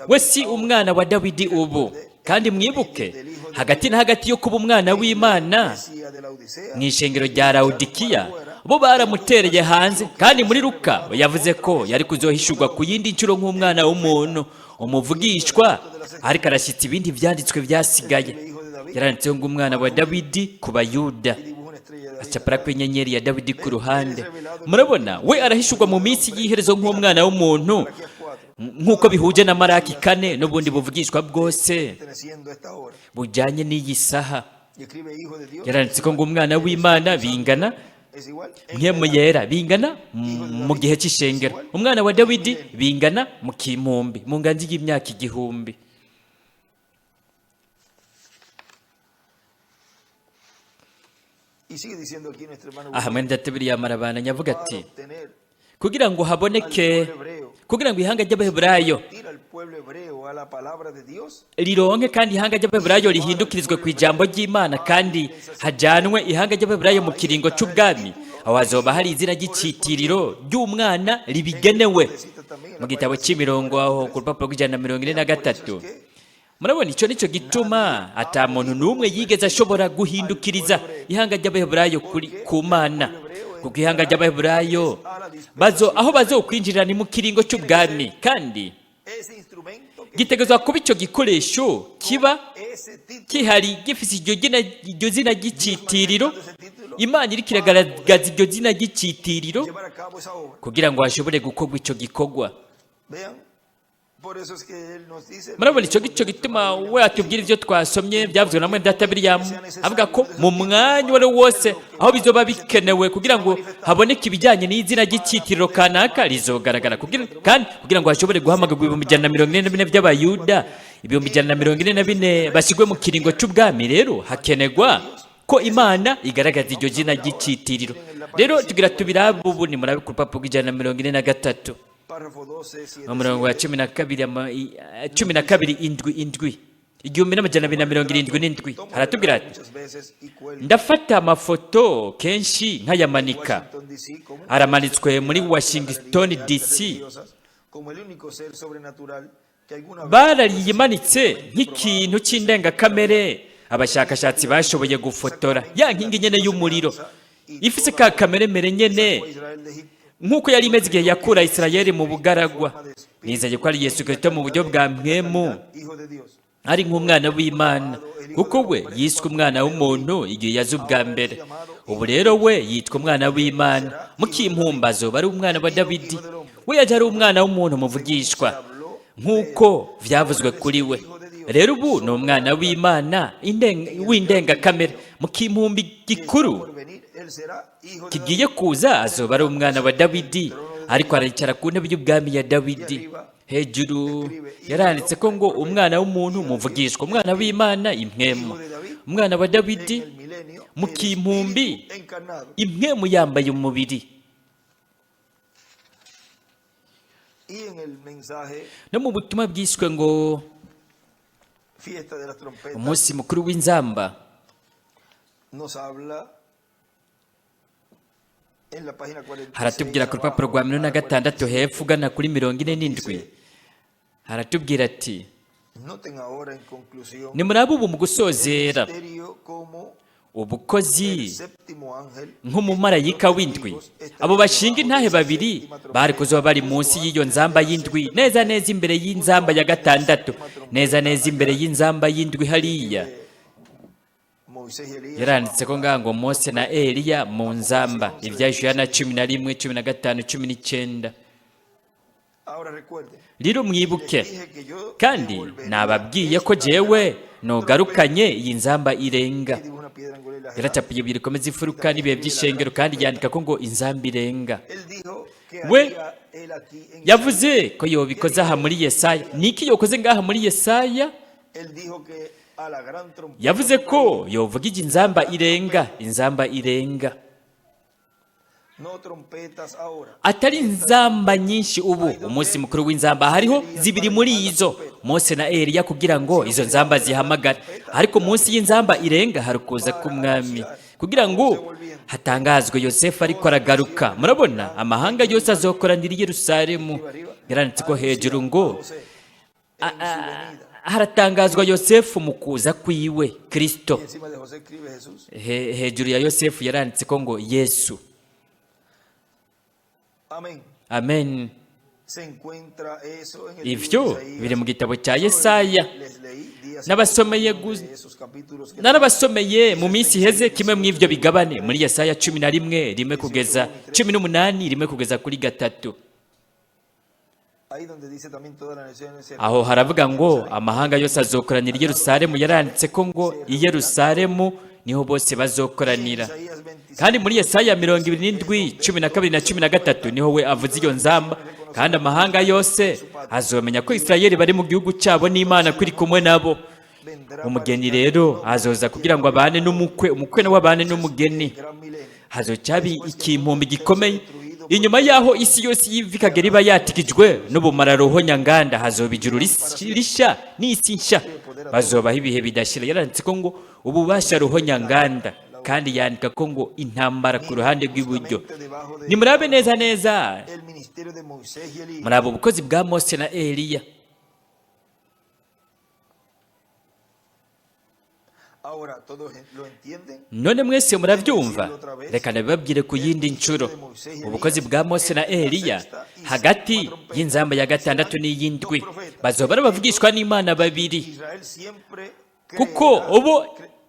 We si umwana wa Dawidi ubu. Kandi mwibuke, hagati na hagati yo kuba umwana w'Imana Iglesia de Laodicea, mu ishengero rya Lawodikiya, bo baramutereye hanze. Kandi muri Luka yavuze ko yari kuzohishurwa ku yindi nshuro nk'umwana w'umuntu, umuvugishwa, ariko arashyitsa ibindi byanditswe byasigaye. Yaranditseho ngo umwana wa Dawidi ku Bayuda, y dibuja una estrella de David. Acapara ko inyenyeri ya Dawidi ku ruhande. Murabona, we arahishurwa mu minsi y'iherezo nk'umwana w'umuntu, Malaquías 4, nk'uko bihuje na Maraki 4 n'ubundi buvugishwa bwose perteneciendo a esta hora. bujyanye n'iyi saha. Y escribe hijo de Dios, Yaranditse ko ngo umwana w'Imana bingana es igual en mpwemu yera, bingana mu gihe cy'ishengero, umwana wa Dawidi bingana mu kimpumbi, mu nganji y'imyaka 1000. Y sigue diciendo aquí nuestro hermano Aha mwene data William arabandanya avuga para ati obtener kugira ngo al haboneke, pueblo hebreo, kugira ngo ihanga ry'Abaheburayo tira al pueblo hebreo a la palabra de Dios, rironke, kandi ihanga ry'Abaheburayo rihindukirizwe ku ijambo ry'Imana, kandi hajyanwe ihanga ry'Abaheburayo mu kiringo cy'ubwami, aho hazoba hari izina ry'icitiriro ry'umwana ribigenewe. cita también en Mu la gitabo página cy'imirongo aho ku rupapuro rw'143, murabona, icyo nicyo gituma ata muntu n'umwe yigeze ashobora guhindukiriza ihanga ry'Abaheburayo kuri ku Mana, kuko ihanga ry'Abaheburayo bazo aho bazokwinjirira ni mu kiringo cy'ubwami, kandi ese instrumento que gitegerezwa kuba icyo gikoresho kiba ese título kihari, gifise iryo zina ry'icitiriro. Imana iriko iragaragaza iryo zina ry'icitiriro llevar a cabo esa obra. kugira ngo hashobore gukorwa ico gikorwa. Vean, por eso es que él nos dice, Murabona, icyo gico gituma we atubwira ibyo twasomye byavuzwe na mwene data William, avuga ko mu mwanya uwo ari wo wose aho bizoba bikenewe kugira ngo haboneke ibijyanye n'izina ry'icyitiriro kanaka rizogaragara, kugira kandi kugira ngo hashobore guhamagarwa 144,000 by'Abayuda, 144,000 bashyirwe mu kiringo cy'ubwami. Rero hakenerwa ko Imana igaragaza iryo zina ry'icyitiriro. Rero tugira tubirabe ubu, ni murabe ku rupapuro rw'143, párrafo 12, 7, umurongo wa 12, 12 7 7, 1277, haratubwira ati muchas veces y cuelga ndafata amafoto kenshi nkayamanika. Washington DC como Aramanitswe muri Washington DC. religiosas, como el único ser sobrenatural que alguna vez Barayimanitse nk'ikintu cy'indengakamere abashakashatsi bashoboye gufotora, ya nkingi nyene y'umuriro ifise ka kameremere nyene sacó a Israel de Egipto. nk'uko yari imeze igihe yakura Isirayeli mu bugaragwa. Nizeye ko ari Yesu Kristo mu buryo bwa mpwemu, Hijo de Dios. ari nk'umwana w'Imana, kuko we yiswe umwana w'umuntu igihe yaza ubwa mbere. Ubu rero we yitwa umwana w'Imana, mukimpumbazo ari umwana wa Dawidi. We yaje ari umwana w'umuntu muvugishwa nk'uko vyavuzwe kuri we. Rero ubu ni umwana w'Imana w'indengakamere. Mukimpumbi gikuru Por venir, él será hijo de kigiye kuza azoba ari umwana wa Dawidi, ariko aricara ku ntebe y'ubwami ya Dawidi. Hejuru yaranditse ko ngo umwana w'umuntu umuvugishwa, umwana w'Imana impwemu, umwana wa Dawidi en el milenio, mu el kimpumbi, Espíritu encarnado. impwemu yambaye umubiri. Y en el mensaje No mu butumwa bwiswe ngo Fiesta de las Trompetas umunsi mukuru w'inzamba, nos habla en la página 46 haratubwira ku rupapuro abajo, rwa mirongo a na la gatandatu 47. hepfo ugana kuri 47, haratubwira ati Noten ahora en conclusión nimurabe ubu mu gusozera el misterio como ubukozi el séptimo ángel nk'umumarayika w'indwi. Abo bashinga intahe babiri bari kuzoba bari munsi y'iyo nzamba y'indwi, neza neza imbere y'inzamba ya gatandatu, neza neza imbere y'inzamba y'indwi hariya. Moisés y Elías Yaranditse ko ngaha ngo Mose na Eliya mu nzamba, ibya Yohana 11, 15, 19. Ahora recuerden, Rero mwibuke, dije que yo kandi devolvería nababwiye ko jewe nogarukanye iyi nzamba irenga. y dibuja una piedra angular y la Yaracapiye ibuye rikomeza imfuruka n'ibihe by'ishengero, kandi yandika ko ngo inzamba irenga. Él dijo que We haría él aquí en yavuze ko yobikoze aha muri Yesaya. Niki yokoze ngaha muri Yesaya? Él dijo que a la gran trompeta Yavuze ko yovuga iyi nzamba irenga, inzamba irenga, no trompetas ahora. Atari inzamba nyinshi ubu. Umunsi mukuru w'inzamba, hariho zibiri muri izo, Mose na Eliya, kugira ngo izo nzamba zihamagare. Ariko munsi y'inzamba irenga hari ukuza k'umwami, kugira ngo hatangazwe Yosefu ariko aragaruka. Murabona, amahanga yose azokoranira i Yerusalemu. Yaranditse ko hejuru ngo José en su venida. Haratangazwa Yosefu mu kuza kwiwe, Kristo. Y encima de José escribe Jesús. Hejuru ya Yosefu yaranditse ko ngo Yesu. Amén. Amen. Se encuentra eso en el libro Ivyo de Isaías. biri mu gitabo cya Yesaya. Les leí días N'abasomeye de esos capítulos que Narabasomeye mu minsi iheze kimwe mu ivyo bigabane muri Yesaya 11 1 kugeza 18 1 kugeza kuri 3. Ahí donde dice también todas las naciones se Aho haravuga ngo amahanga yose azokoranira i Yerusalemu. Yaranditse ko ngo i Yerusalemu niho bose bazokoranira. Isaías 26 Kandi muri Yesaya 27 12 na 13 niho we avuze iyo nzamba: kandi amahanga yose azomenya ko Isirayeli bari mu gihugu cyabo n'Imana ko iri kumwe nabo. Vendrá Umugeni rero azoza kugira ngo abane n'umukwe, umukwe nawe abane n'umugeni. gran milenio. Hazoca ikimpumbi gikomeye inyuma y'aho isi yose y'ivi ikagera iba yatikijwe n'ubumara ruhonyanganda. Hazoba ijuru risha n'isi nshya, bazobaho ibihe bidashira. Yaranditse ko ngo ububasha ruhonyanganda, kandi yandika ko ngo intambara ku ruhande rw'iburyo. Debajo de Nimurabe neza neza el ministerio de Moisés y Elías. Muraba ubukozi bwa Mose na Eliya. Ahora, ¿todos lo entienden? None mwese murabyumva? Reka nabibabwire ku yindi nshuro. Ubukozi bwa Mose na Eliya hagati y'inzamba ya gatandatu n'iy'indwi, bazoba ari abavugishwa n'Imana babiri. Israel siempre Kuko ubu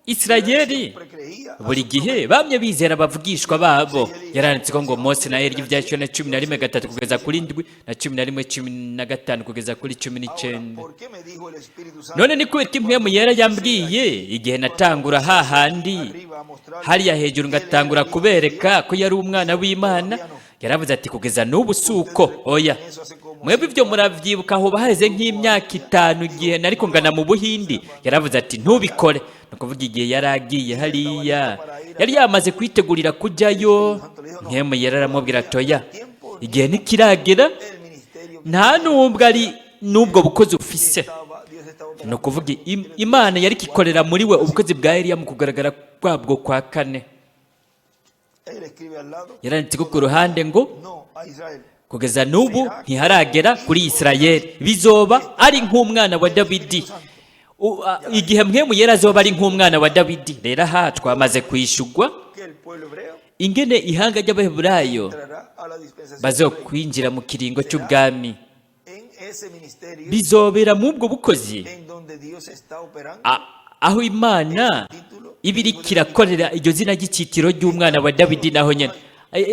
Isirayeli siempre creía a buri gihe bamye bizera abavugishwa babo. Yaranditse ko ngo Mose na Eliya, ibyashywe na 11 3 kugeza kuri 7 na 11 15 kugeza kuri 19. ¿Por qué me dijo el Espíritu Santo None ni kubera ko Impwemu Yera yambwiye igihe natangura hahandi arriba a mostrar hariya hejuru ngatangura kubereka ko yari umwana w'Imana? Yaravuze ati: "Kugeza n'ubu si uko, oya." Mwebwe ibyo muravyibuka, aho baheze nk'imyaka 5 igihe nariko ngana mu Buhindi. Yaravuze ati: "Ntubikore." Ni ukuvuga igihe yari agiye hariya, yari yamaze kwitegurira kujyayo, Mpwemu Yera aramubwira ati: "Oya, igihe ntikiragera, el ministerio nta nubwo ari n'ubwo bukozi ufise." estaba Dios estaba operando? Ni ukuvuga Imana yari ikikorera muri we ubukozi bwa Eliya mu kugaragara kwabwo kwa kane. Él escribe al lado Yaranditse ko ku ruhande ngo no a Israel. kugeza n'ubu ntiharagera kuri Isirayeli, bizoba ari nk'umwana wa Dawidi. Igihe Mpwemu Yera azoba ari nk'umwana wa Dawidi. Rero aha twamaze kwishugwa Que el pueblo hebreo ingene ihanga ry'Abaheburayo entrará a la dispensación del rey. bazokwinjira mu kiringo cy'ubwami. En ese ministerio Bizobera mu ubwo bukozi en donde Dios está operando aho Imana iba iriko irakorera iryo zina ry'icitiro ry'umwana wa Dawidi. Naho nyene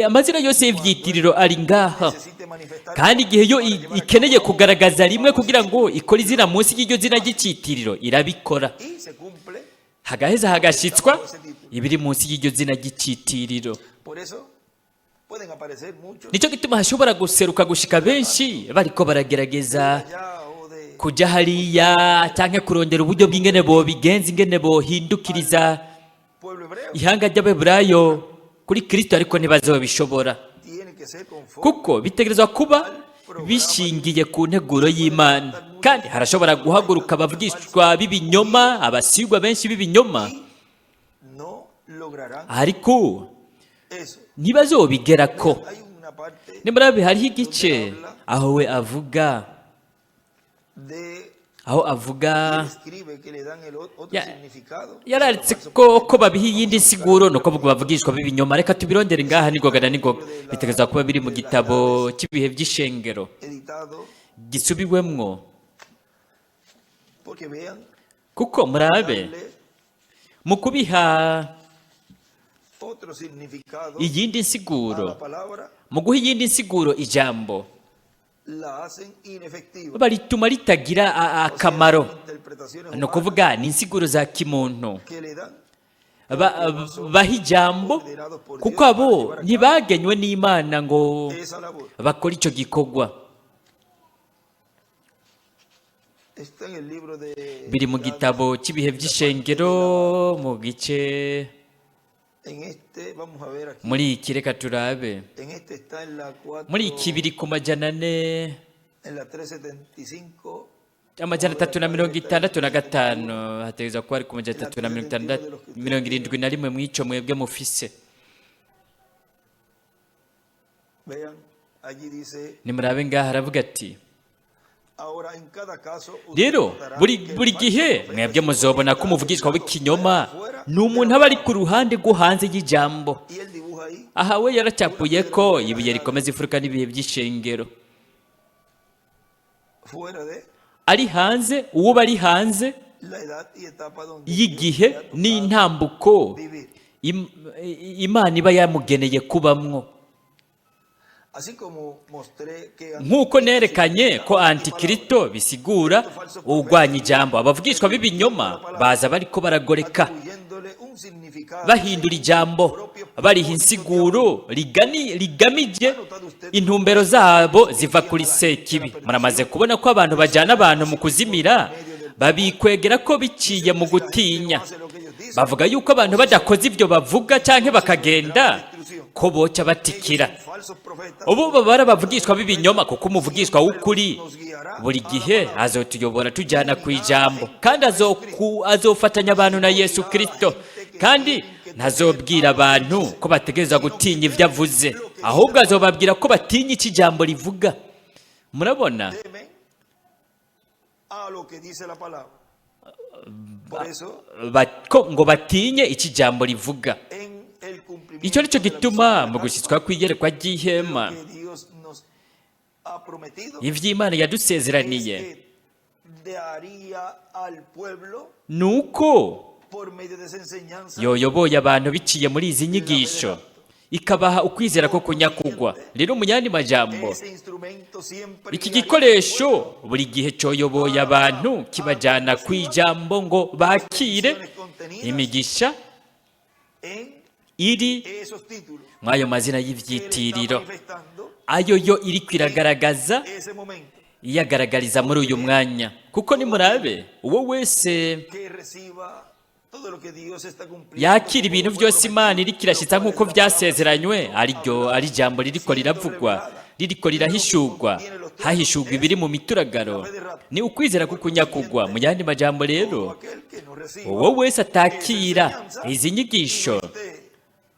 amazina yose y'ivyitiriro ari ngaha. Necesite manifestar Kandi igihe yo ikeneye kugaragaza rimwe kugira ngo ikore izina munsi y'iryo zina ry'icitiriro, irabikora, y se cumple. hagaheza hagashitswa ibiri munsi y'iryo zina ry'icitiriro. Por eso pueden aparecer muchos Nicyo gituma hashobora guseruka gushika benshi bariko baragerageza allá o de kuja hariya canke kurondera uburyo bw'ingene bobigenza, ingene bohindukiriza pueblo hebreo. ihanga ry'Abaheburayo kuri Kristo, ariko ntibazobishobora, Tiene que ser conforme kuko bitegerezwa kuba bishingiye ku nteguro y'Imana. Kandi harashobora guhaguruka abavugishwa b'ibinyoma, abasigwa benshi b'ibinyoma, no lograrán ariko eso. ntibazobigerako. Hay una parte Nimurabe, hariho igice aho we avuga de aho avuga él escribe que le dan el otro significado. Yaranditse ko babiha iyindi nsiguro, ni uko bavugishwa b'ibinyoma. Reka tubirondere ngaha nigoga na nigoga. Bitegerezwa kuba biri mu gitabo cy'ibihe by'ishengero Editado gisubiwemwo, porque vean kuko murabe darle mu kubiha otro significado iyindi a nsiguro, la palabra mu guha iyindi nsiguro ijambo, la hacen inefectiva. barituma ritagira O sea, akamaro. interpretaciones Ni humanas ukuvuga ni insiguro za kimuntu que le dan baha ijambo, kuko abo ntibagenywe n'Imana ngo esa labor. bakore icyo gikorwa. Está en el libro de Biri mu gitabo cy'ibihe by'ishengero mu gice En este vamos a ver aquí. muri iki, reka turabe. En este está en la 4 Muri iki biri ku 400 en la 375. 365, hategerezwa kuba ari ku 371 mw'ico mwebwe mufise. Vean, allí dice Nimurabe ngaha, aravuga ati Ahora, en cada caso, usted Rero notará buri que el buri falso gihe profeta mwebwe es muzobona ko un umuvugishwa w'ikinyoma fuera ni umuntu aba ari ku ruhande rwo hanze y'ijambo. Y él dibuja ahí Aha we yaracapuye ko ibuye rikomeza imfuruka n'ibihe by'ishengero fuera de ari hanze, uwo bari hanze la edad y etapa donde Dios y'igihe le ha tocado n'intambuko vivir. Imana iba yamugeneye kubamwo. Así como mostré que Nk'uko nerekanye ko antikristo bisigura uwugwanya ijambo, abavugishwa b'ibinyoma baza bariko baragoreka, atribuyéndole un significado bahindura ijambo, bariha insiguro rigamije intumbero zabo ziva kuri Sekibi. Muramaze kubona ko abantu bajyana abantu mu kuzimira babikwegera ko biciye mu gutinya. Bavuga yuko abantu badakoze ibyo bavuga cyangwa bakagenda ko boca batikira. Falsos profetas. Ubu baba ari abavugishwa b'ibinyoma, kuko umuvugishwa w'ukuri buri gihe azotuyobora tujyana ku ijambo, kandi azofatanya abantu na Yesu Kirisito, kandi ntazobwira abantu ko bategerezwa gutinya ibyo avuze, ahubwo azobabwira ko batinya icyo ijambo rivuga. Murabona? Temen a lo que dice la palabra. Por eso, Ko ngo batinye icyo ijambo rivuga. en el cumplimiento Icyo nicyo de la gituma visión mu de la gushyitswa kw'iyerekwa ry'ihema, que Dios nos ha prometido, iby'Imana yadusezeraniye es que daría al pueblo ni uko por medio de esa enseñanza yoyoboye abantu biciye muri izi nyigisho, ikabaha ukwizera ko kunyakugwa. Rero mu yandi majambo, ese instrumento siempre iki guiaría al gikoresho buri gihe cyoyoboye abantu kibajyana ku ijambo ngo bakire imigisha en iri esos títulos mw'ayo mazina que él está y'ivyitiriro, manifestando ayo yo iri kwiragaragaza, ese momento iyagaragariza muri uyu mwanya. Kuko nimurabe, uwo wese que reciba todo lo que Dios está cumpliendo yakira ibintu como fue byose Imana iriko irashyitsa nk'uko byasezeranywe, ariryo ari ijambo ririko riravugwa, ririko rirahishurwa, hahishurwa ibiri mu mituragaro, ni ukwizera kukunyakugwa. Mu yandi majambo rero, todo aquel que no reciba uwo wese atakira izi nyigisho, esté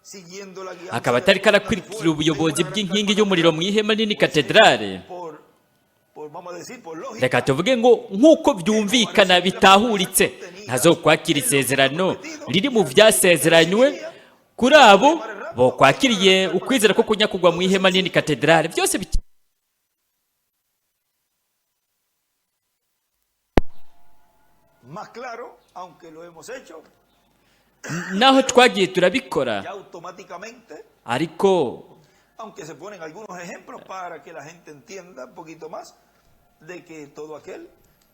siguiendo la guianza akaba de la atariko columna de arakurikira fuego, ubuyobozi de una bw'inkingi y'umuriro mu ihema nini katedrale, por vamos a decir por lógica, reka tuvuge ngo nk'uko byumvikana bitahuritse, ntazokwakira isezerano riri mu byasezeranywe kuri abo bokwakiriye ukwizera ko kunyakugwa mu ihema nini katedrale byose. Más claro, aunque lo hemos hecho Naho twagiye turabikora, ya automáticamente, ariko aunque se ponen algunos ejemplos para que la gente entienda un poquito más de que todo aquel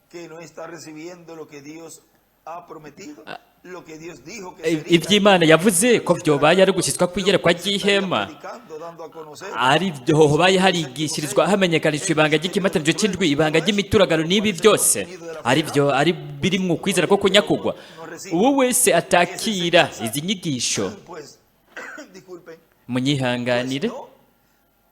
que no está recibiendo lo que Dios ha prometido, lo que Dios dijo que sería, iby'Imana yavuze ko byobaye ari ugushyitswa kw'iyerekwa ry'ihema, predicando, dando a conocer ari byo hobaye harigishirizwa, hamenyekanishwa ibanga ry'ikimataniro cy'indwi, ibanga ry'imituragaro, n'ibi byose ari byo ari biri mu kwizera ko kunyakugwa, uwo wese atakira izi nyigisho, pues disculpen, munyihanganire, no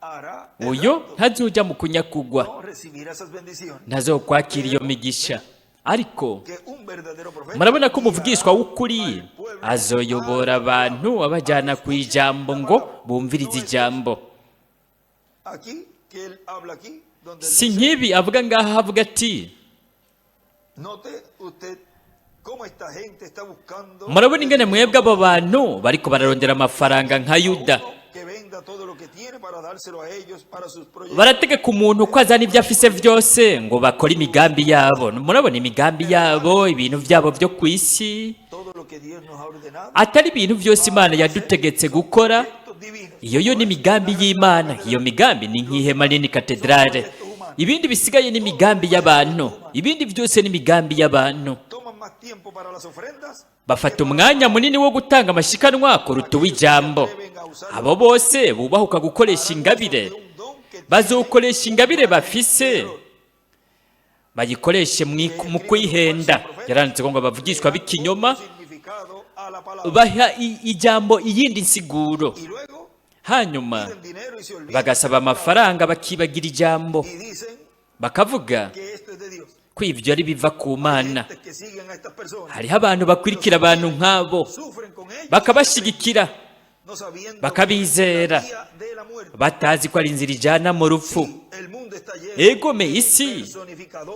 hará el uyo rapto, ntazujya mu kunyakugwa, no recibirá esas bendiciones ntazokwakira iyo migisha. Ariko que un verdadero profeta murabona ko umuvugishwa w'ukuri azoyobora abantu abajyana ku ijambo ngo bumvirize ijambo. Aquí que él habla aquí donde él Si dice, nk'ibi avuga ngaha, avuga ati: note usted cómo esta gente está buscando Murabona ingene mwebwe abo bantu bariko bararondera amafaranga nka Yuda. uno que venda todo lo que tiene para dárselo a ellos para sus proyectos. Barategeka umuntu ko azana ibyo afise byose ngo bakore imigambi yabo. Murabona imigambi yabo, ibintu byabo byo ku isi, Todo lo que Dios nos ha ordenado, atari ibintu byose Imana yadutegetse gukora. proyectos divinos. Iyo yo ni imigambi y'Imana. Iyo migambi ni nk'ihema nini katedrale. Ibindi bisigaye ni imigambi y'abantu, ibindi byose ni imigambi y'abantu. Toman más tiempo para las ofrendas Bafata umwanya munini wo gutanga amashikanwa kuruta uw'ijambo. Abo bose bubahuka gukoresha ingabire de un don que bazokoresha ingabire bafise, bayikoreshe mu kwihenda. Yaranditse ko ngo abavugishwa b'ikinyoma significado a la palabra baha ijambo iyindi nsiguro, y luego hanyuma piden dinero y se olvidan bagasaba amafaranga bakibagira ijambo, y dicen bakavuga que esto es de Dios. ko ibyo ari biva ku Mana. Gente que siguen a estas personas Hariho abantu bakurikira abantu nk'abo, sufren con ellos bakabashigikira, no sabiendo bakabizera, la vía de la muerte. batazi ko ari inzira ijana mu rupfu. El mundo Egome, isi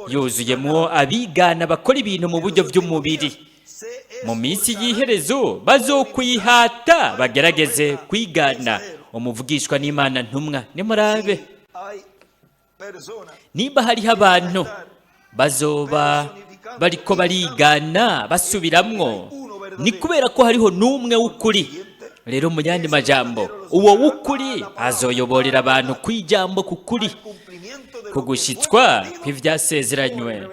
yuzuyemwo abigana bakora ibintu mu buryo by'umubiri. Mu minsi y'iherezo bazokwihata bagerageze kwigana umuvugishwa n'Imana ntumwa. Nimurabe, nimba hariho abantu bazoba bariko barigana basubiramwo, ni kubera ko hariho n'umwe w'ukuri. Rero mu yandi majambo, uwo w'ukuri azoyoborera abantu kw'ijambo, ku kuri, ku gushyitswa kw'ivyasezeranywe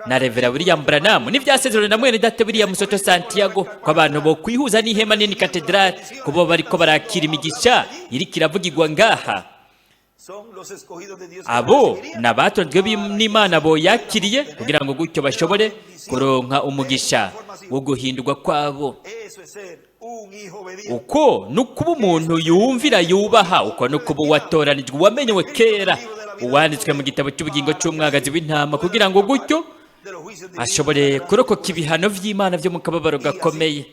na Revera William Branham n'ivyasezeranywe na mwene data William Soto Santiago, ko abantu bo kwihuza n'ihema nini katedrali, kubo bariko barakira imigisha iriko iravugirwa ngaha. Abo ni abatonzwe n'Imana boyakiriye, kugira ngo gutyo bashobore kuronka umugisha wo guhindurwa kwabo. Uko ni ukuba umuntu yumvira, yubaha. Uko ni ukuba uwatoranijwe, uwamenyewe kera, uwanditswe mu gitabo cy'ubugingo cy'umwagazi w'intama, kugira ngo gutyo ashobore kurokoka ibihano vy'Imana vyo mu kababaro gakomeye,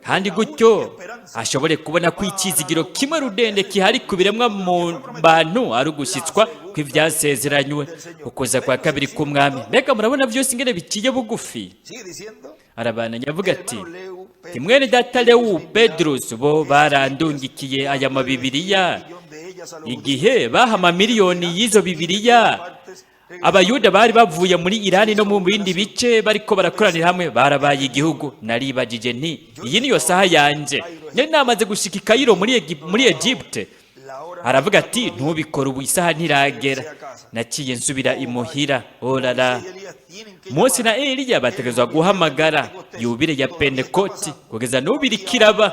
kandi gutyo ashobore kubona ko icyizigiro kimwe rudende kihari ku biremwa mu bantu ari ugushyitswa kw'ivyasezeranywe, ukuza kwa kabiri k'Umwami. Mbega murabona byose ingene biciye bugufi? Arabananya avuga ati: "Mwene data Lewu Pedrus bo barandungikiye aya mabibiriya igihe baha amamiliyoni y'izo bibiriya Abayuda bari bavuye muri Irani no mu bindi bice, bariko barakoranira hamwe, barabaye igihugu. Naribagije nti: 'Iyi niyo saha yanje.' Nari namaze gushika i Kayiro muri Egypte." Aravuga ati: "Ntubikore ubu, isaha ntiragera." Naciye nsubira imuhira. Orara, Mose na Eliya bategerezwa guhamagara yubile ya Pentekoti. Kugeza n'ubu iriko iraba,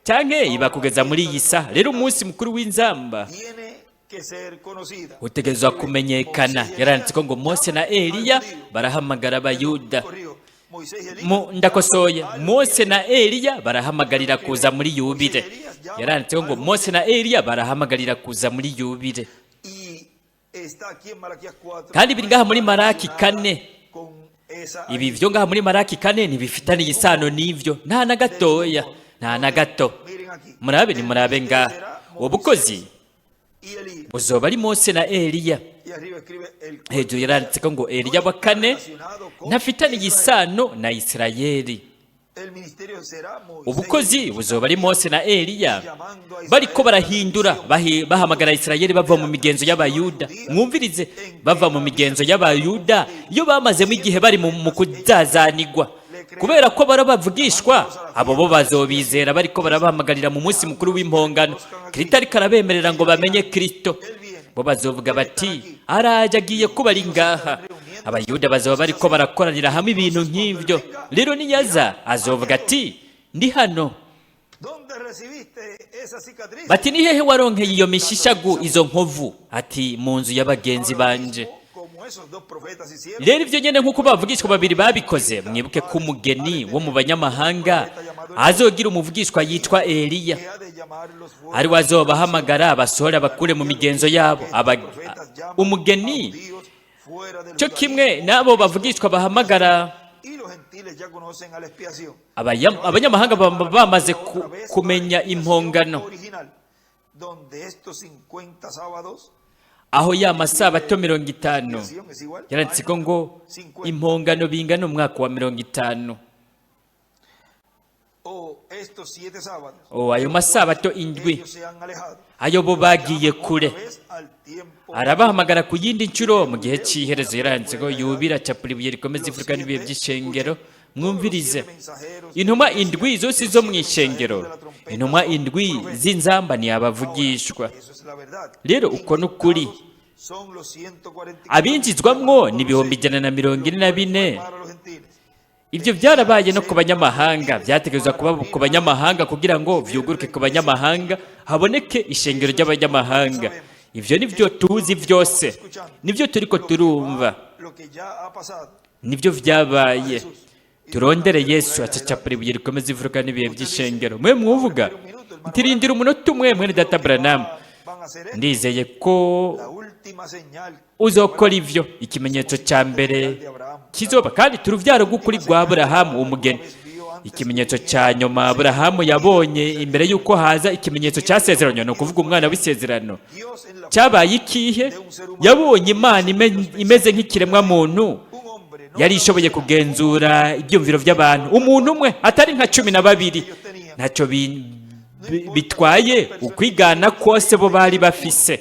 canke iba kugeza muri iyi saha. Rero umunsi mukuru w'inzamba utegerezwa kumenyekana. Yaranditse ko ngo Mose na Eliya barahamagara Abayuda. Ndakosoye, Mose na Eliya barahamagarira kuza muri yubile. Yaranditseho ngo Mose na Eliya barahamagarira kuza muri yubile, kandi biri ngaha muri Maraki 4. Ibi vyo ngaha muri Maraki 4 ntibifitaniye isano n'ivyo, nta na gatoya, nta na gato. Murabe, nimurabe ngaha, uwo bukozi buzoba ari Mose na Eliya. Hejuru yaranditse ko ngo Eliya wa kane ntafitaniye isano na Isirayeli. Ubukozi buzoba ari Mose na Eliya bariko barahindura, bahamagara Isirayeli bava mu migenzo y'Abayuda. Mwumvirize, bava mu migenzo y'Abayuda iyo bamazemo igihe bari mu kuzazanigwa, kubera ko barabavugishwa. Abo bo bazobizera bariko barabahamagarira mu munsi mukuru w'impongano. Kristo ariko arabemerera ngo bamenye Kristo. Bo bazovuga bati: 'Araje, agiye kuba ari ngaha.' Abayuda bazoba bariko barakoranira hamwe ibintu nk'ivyo. Rero niyaza azovuga ati: 'Ndi hano.' Bati: 'Ni hehe waronkeye iyo mishishagu, izo nkovu?' Ati: 'Mu nzu y'abagenzi banje.' Rero ibyo nyene nk'uko bavugishwa babiri babikoze. Mwibuke ko umugeni wo mu banyamahanga azogira umuvugishwa yitwa Eliya, ari we azobahamagara, basohora, bakure mu migenzo yabo. Umugeni cyo kimwe n'abo bavugishwa bahamagara abanyamahanga bamaze kumenya impongano, aho ya masabato 50 yaranditse ko ngo impongano bingana umwaka wa 50. O ayo masabato 7 ayo bo bagiye kure, arabahamagara ku yindi nshuro mu gihe cy'iherezo. Yaranditse ko yubira capura ibuye rikomeza imfuruka n'ibihe by'ishengero. Mwumvirize, intumwa indwi zose zo mu ishengero, intumwa indwi z'inzamba, ni abavugishwa. Rero uko ni ukuri. Abinjizwamwo ni 144,000. Ibyo byarabaye no ku banyamahanga, byategerezwa kuba ku banyamahanga kugira ngo vyuguruke ku banyamahanga, haboneke ishengero ry'abanyamahanga. Ivyo nivyo tuzi vyose, nivyo turiko turumva, nivyo vyabaye. Turondere Yesu acacapura ibuye rikomeza imfuruka n'ibihe by'ishengero. Mwe mwuvuga ntirindira umunota umwe, mwene data Branham, ndizeye ko uzokora ivyo. Ikimenyetso cya mbere kizoba, kandi turuvyaro rw'ukuri rwa Aburahamu umugeni. Ikimenyetso cya nyuma Aburahamu yabonye imbere y'uko haza ikimenyetso cyasezeranywe, ni ukuvuga umwana w'isezerano, Dios en la cyabaye ikihe? Yabonye Imana imeze nk'ikiremwa muntu, un hombre, no yari ishoboye kugenzura ibyumviro by'abantu, umuntu umwe, atari nka 12. Ntacyo bitwaye ukwigana kose bo bari bafise,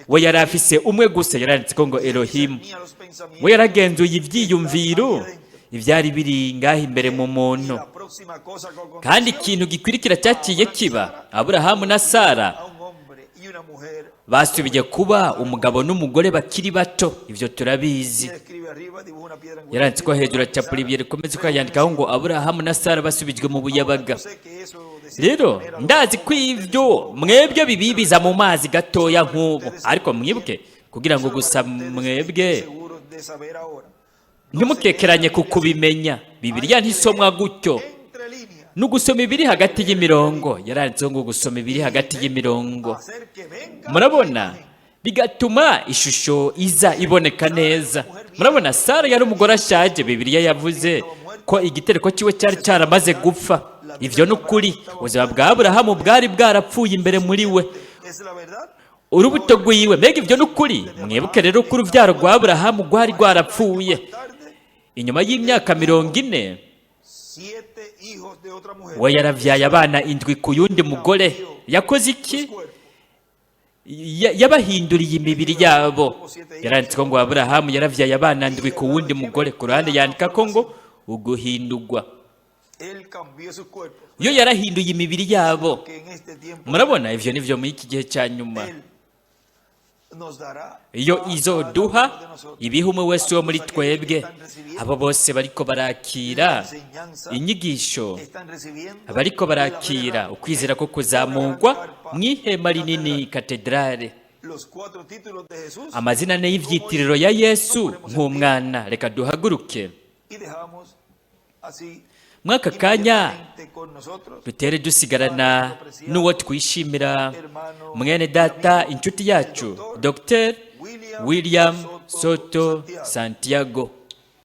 we yari afise umwe gusa. Yaranditse ko ngo Elohimu. ni a los pensamientos We yaragenzuye ibyiyumviro, ibyari biri ngaho imbere mu muntu. Y la próxima cosa que aconteció, Kandi ikintu gikurikira cyaciye kiba, Aburahamu na Sara a un hombre y una mujer basubiye kuba umugabo n'umugore bakiri bato. Ibyo turabizi. y él escribe arriba, dibuja una piedra angular. Yaranditse ko hejuru, acapura ibuye rikomeze ko yandikaho ngo Aburahamu na Sara basubijwe mu buyabaga. Yo sé que eso de cierta Rero manera ndazi ko ibyo mwebwe bibibiza mu mazi gatoya nk'ubu, ariko mwibuke kugira ngo gusa mwebwe seguros de saber ahora. ntimukekeranye ku kubimenya. Bibiliya ntisomwa gutyo. Entre líneas, Ni ugusoma ibiri hagati y'imirongo. Yaranditseho ngo gusoma ibiri hagati y'imirongo, hacer que venga murabona, bigatuma ishusho iza iboneka neza. Murabona, Sara yari umugore ashaje. Bibiliya yavuze ko igitereko cyiwe cyari cyaramaze gupfa. Ibyo ni ukuri. Ubuzima bwa Aburahamu bwari bwarapfuye imbere muri we, es la verdad. urubuto rwiwe. Mbega ibyo ni ukuri? Mwibuke rero ko urubyaro rwa Aburahamu rwari rwarapfuye Tarde, inyuma y'imyaka 40. siete hijos de otra mujer. We yaravyaye abana indwi ku yundi mugore. Yakoze iki? Cuerpo. Yabahinduriye imibiri yabo. Yaranditse ko ngo Aburahamu yaravyaye abana ndwi ku wundi mugore. Ku ruhande yandika ko ngo uguhindurwa. Él cambió sus cuerpos. Iyo yarahinduye imibiri yabo. Que en este tiempo Murabona, ivyo nivyo muri iki gihe cya nyuma Él nos dará iyo a cada izoduha uno de nosotros. ibiha umwe wese wo muri twebwe. Abo bose bariko barakira inyigisho, Están recibiendo abariko barakira ukwizera ko kuzamurwa mu ihema rinini, katedrale, los cuatro títulos de Jesús amazina ane y'ivyitiriro ya Yesu nk'umwana. Reka duhaguruke y dejamos así mw'aka kanya, inmediatamente con nosotros dutere dusigarana n'uwo twishimira, mwene data, inshuti yacu, Dr William Soto Santiago.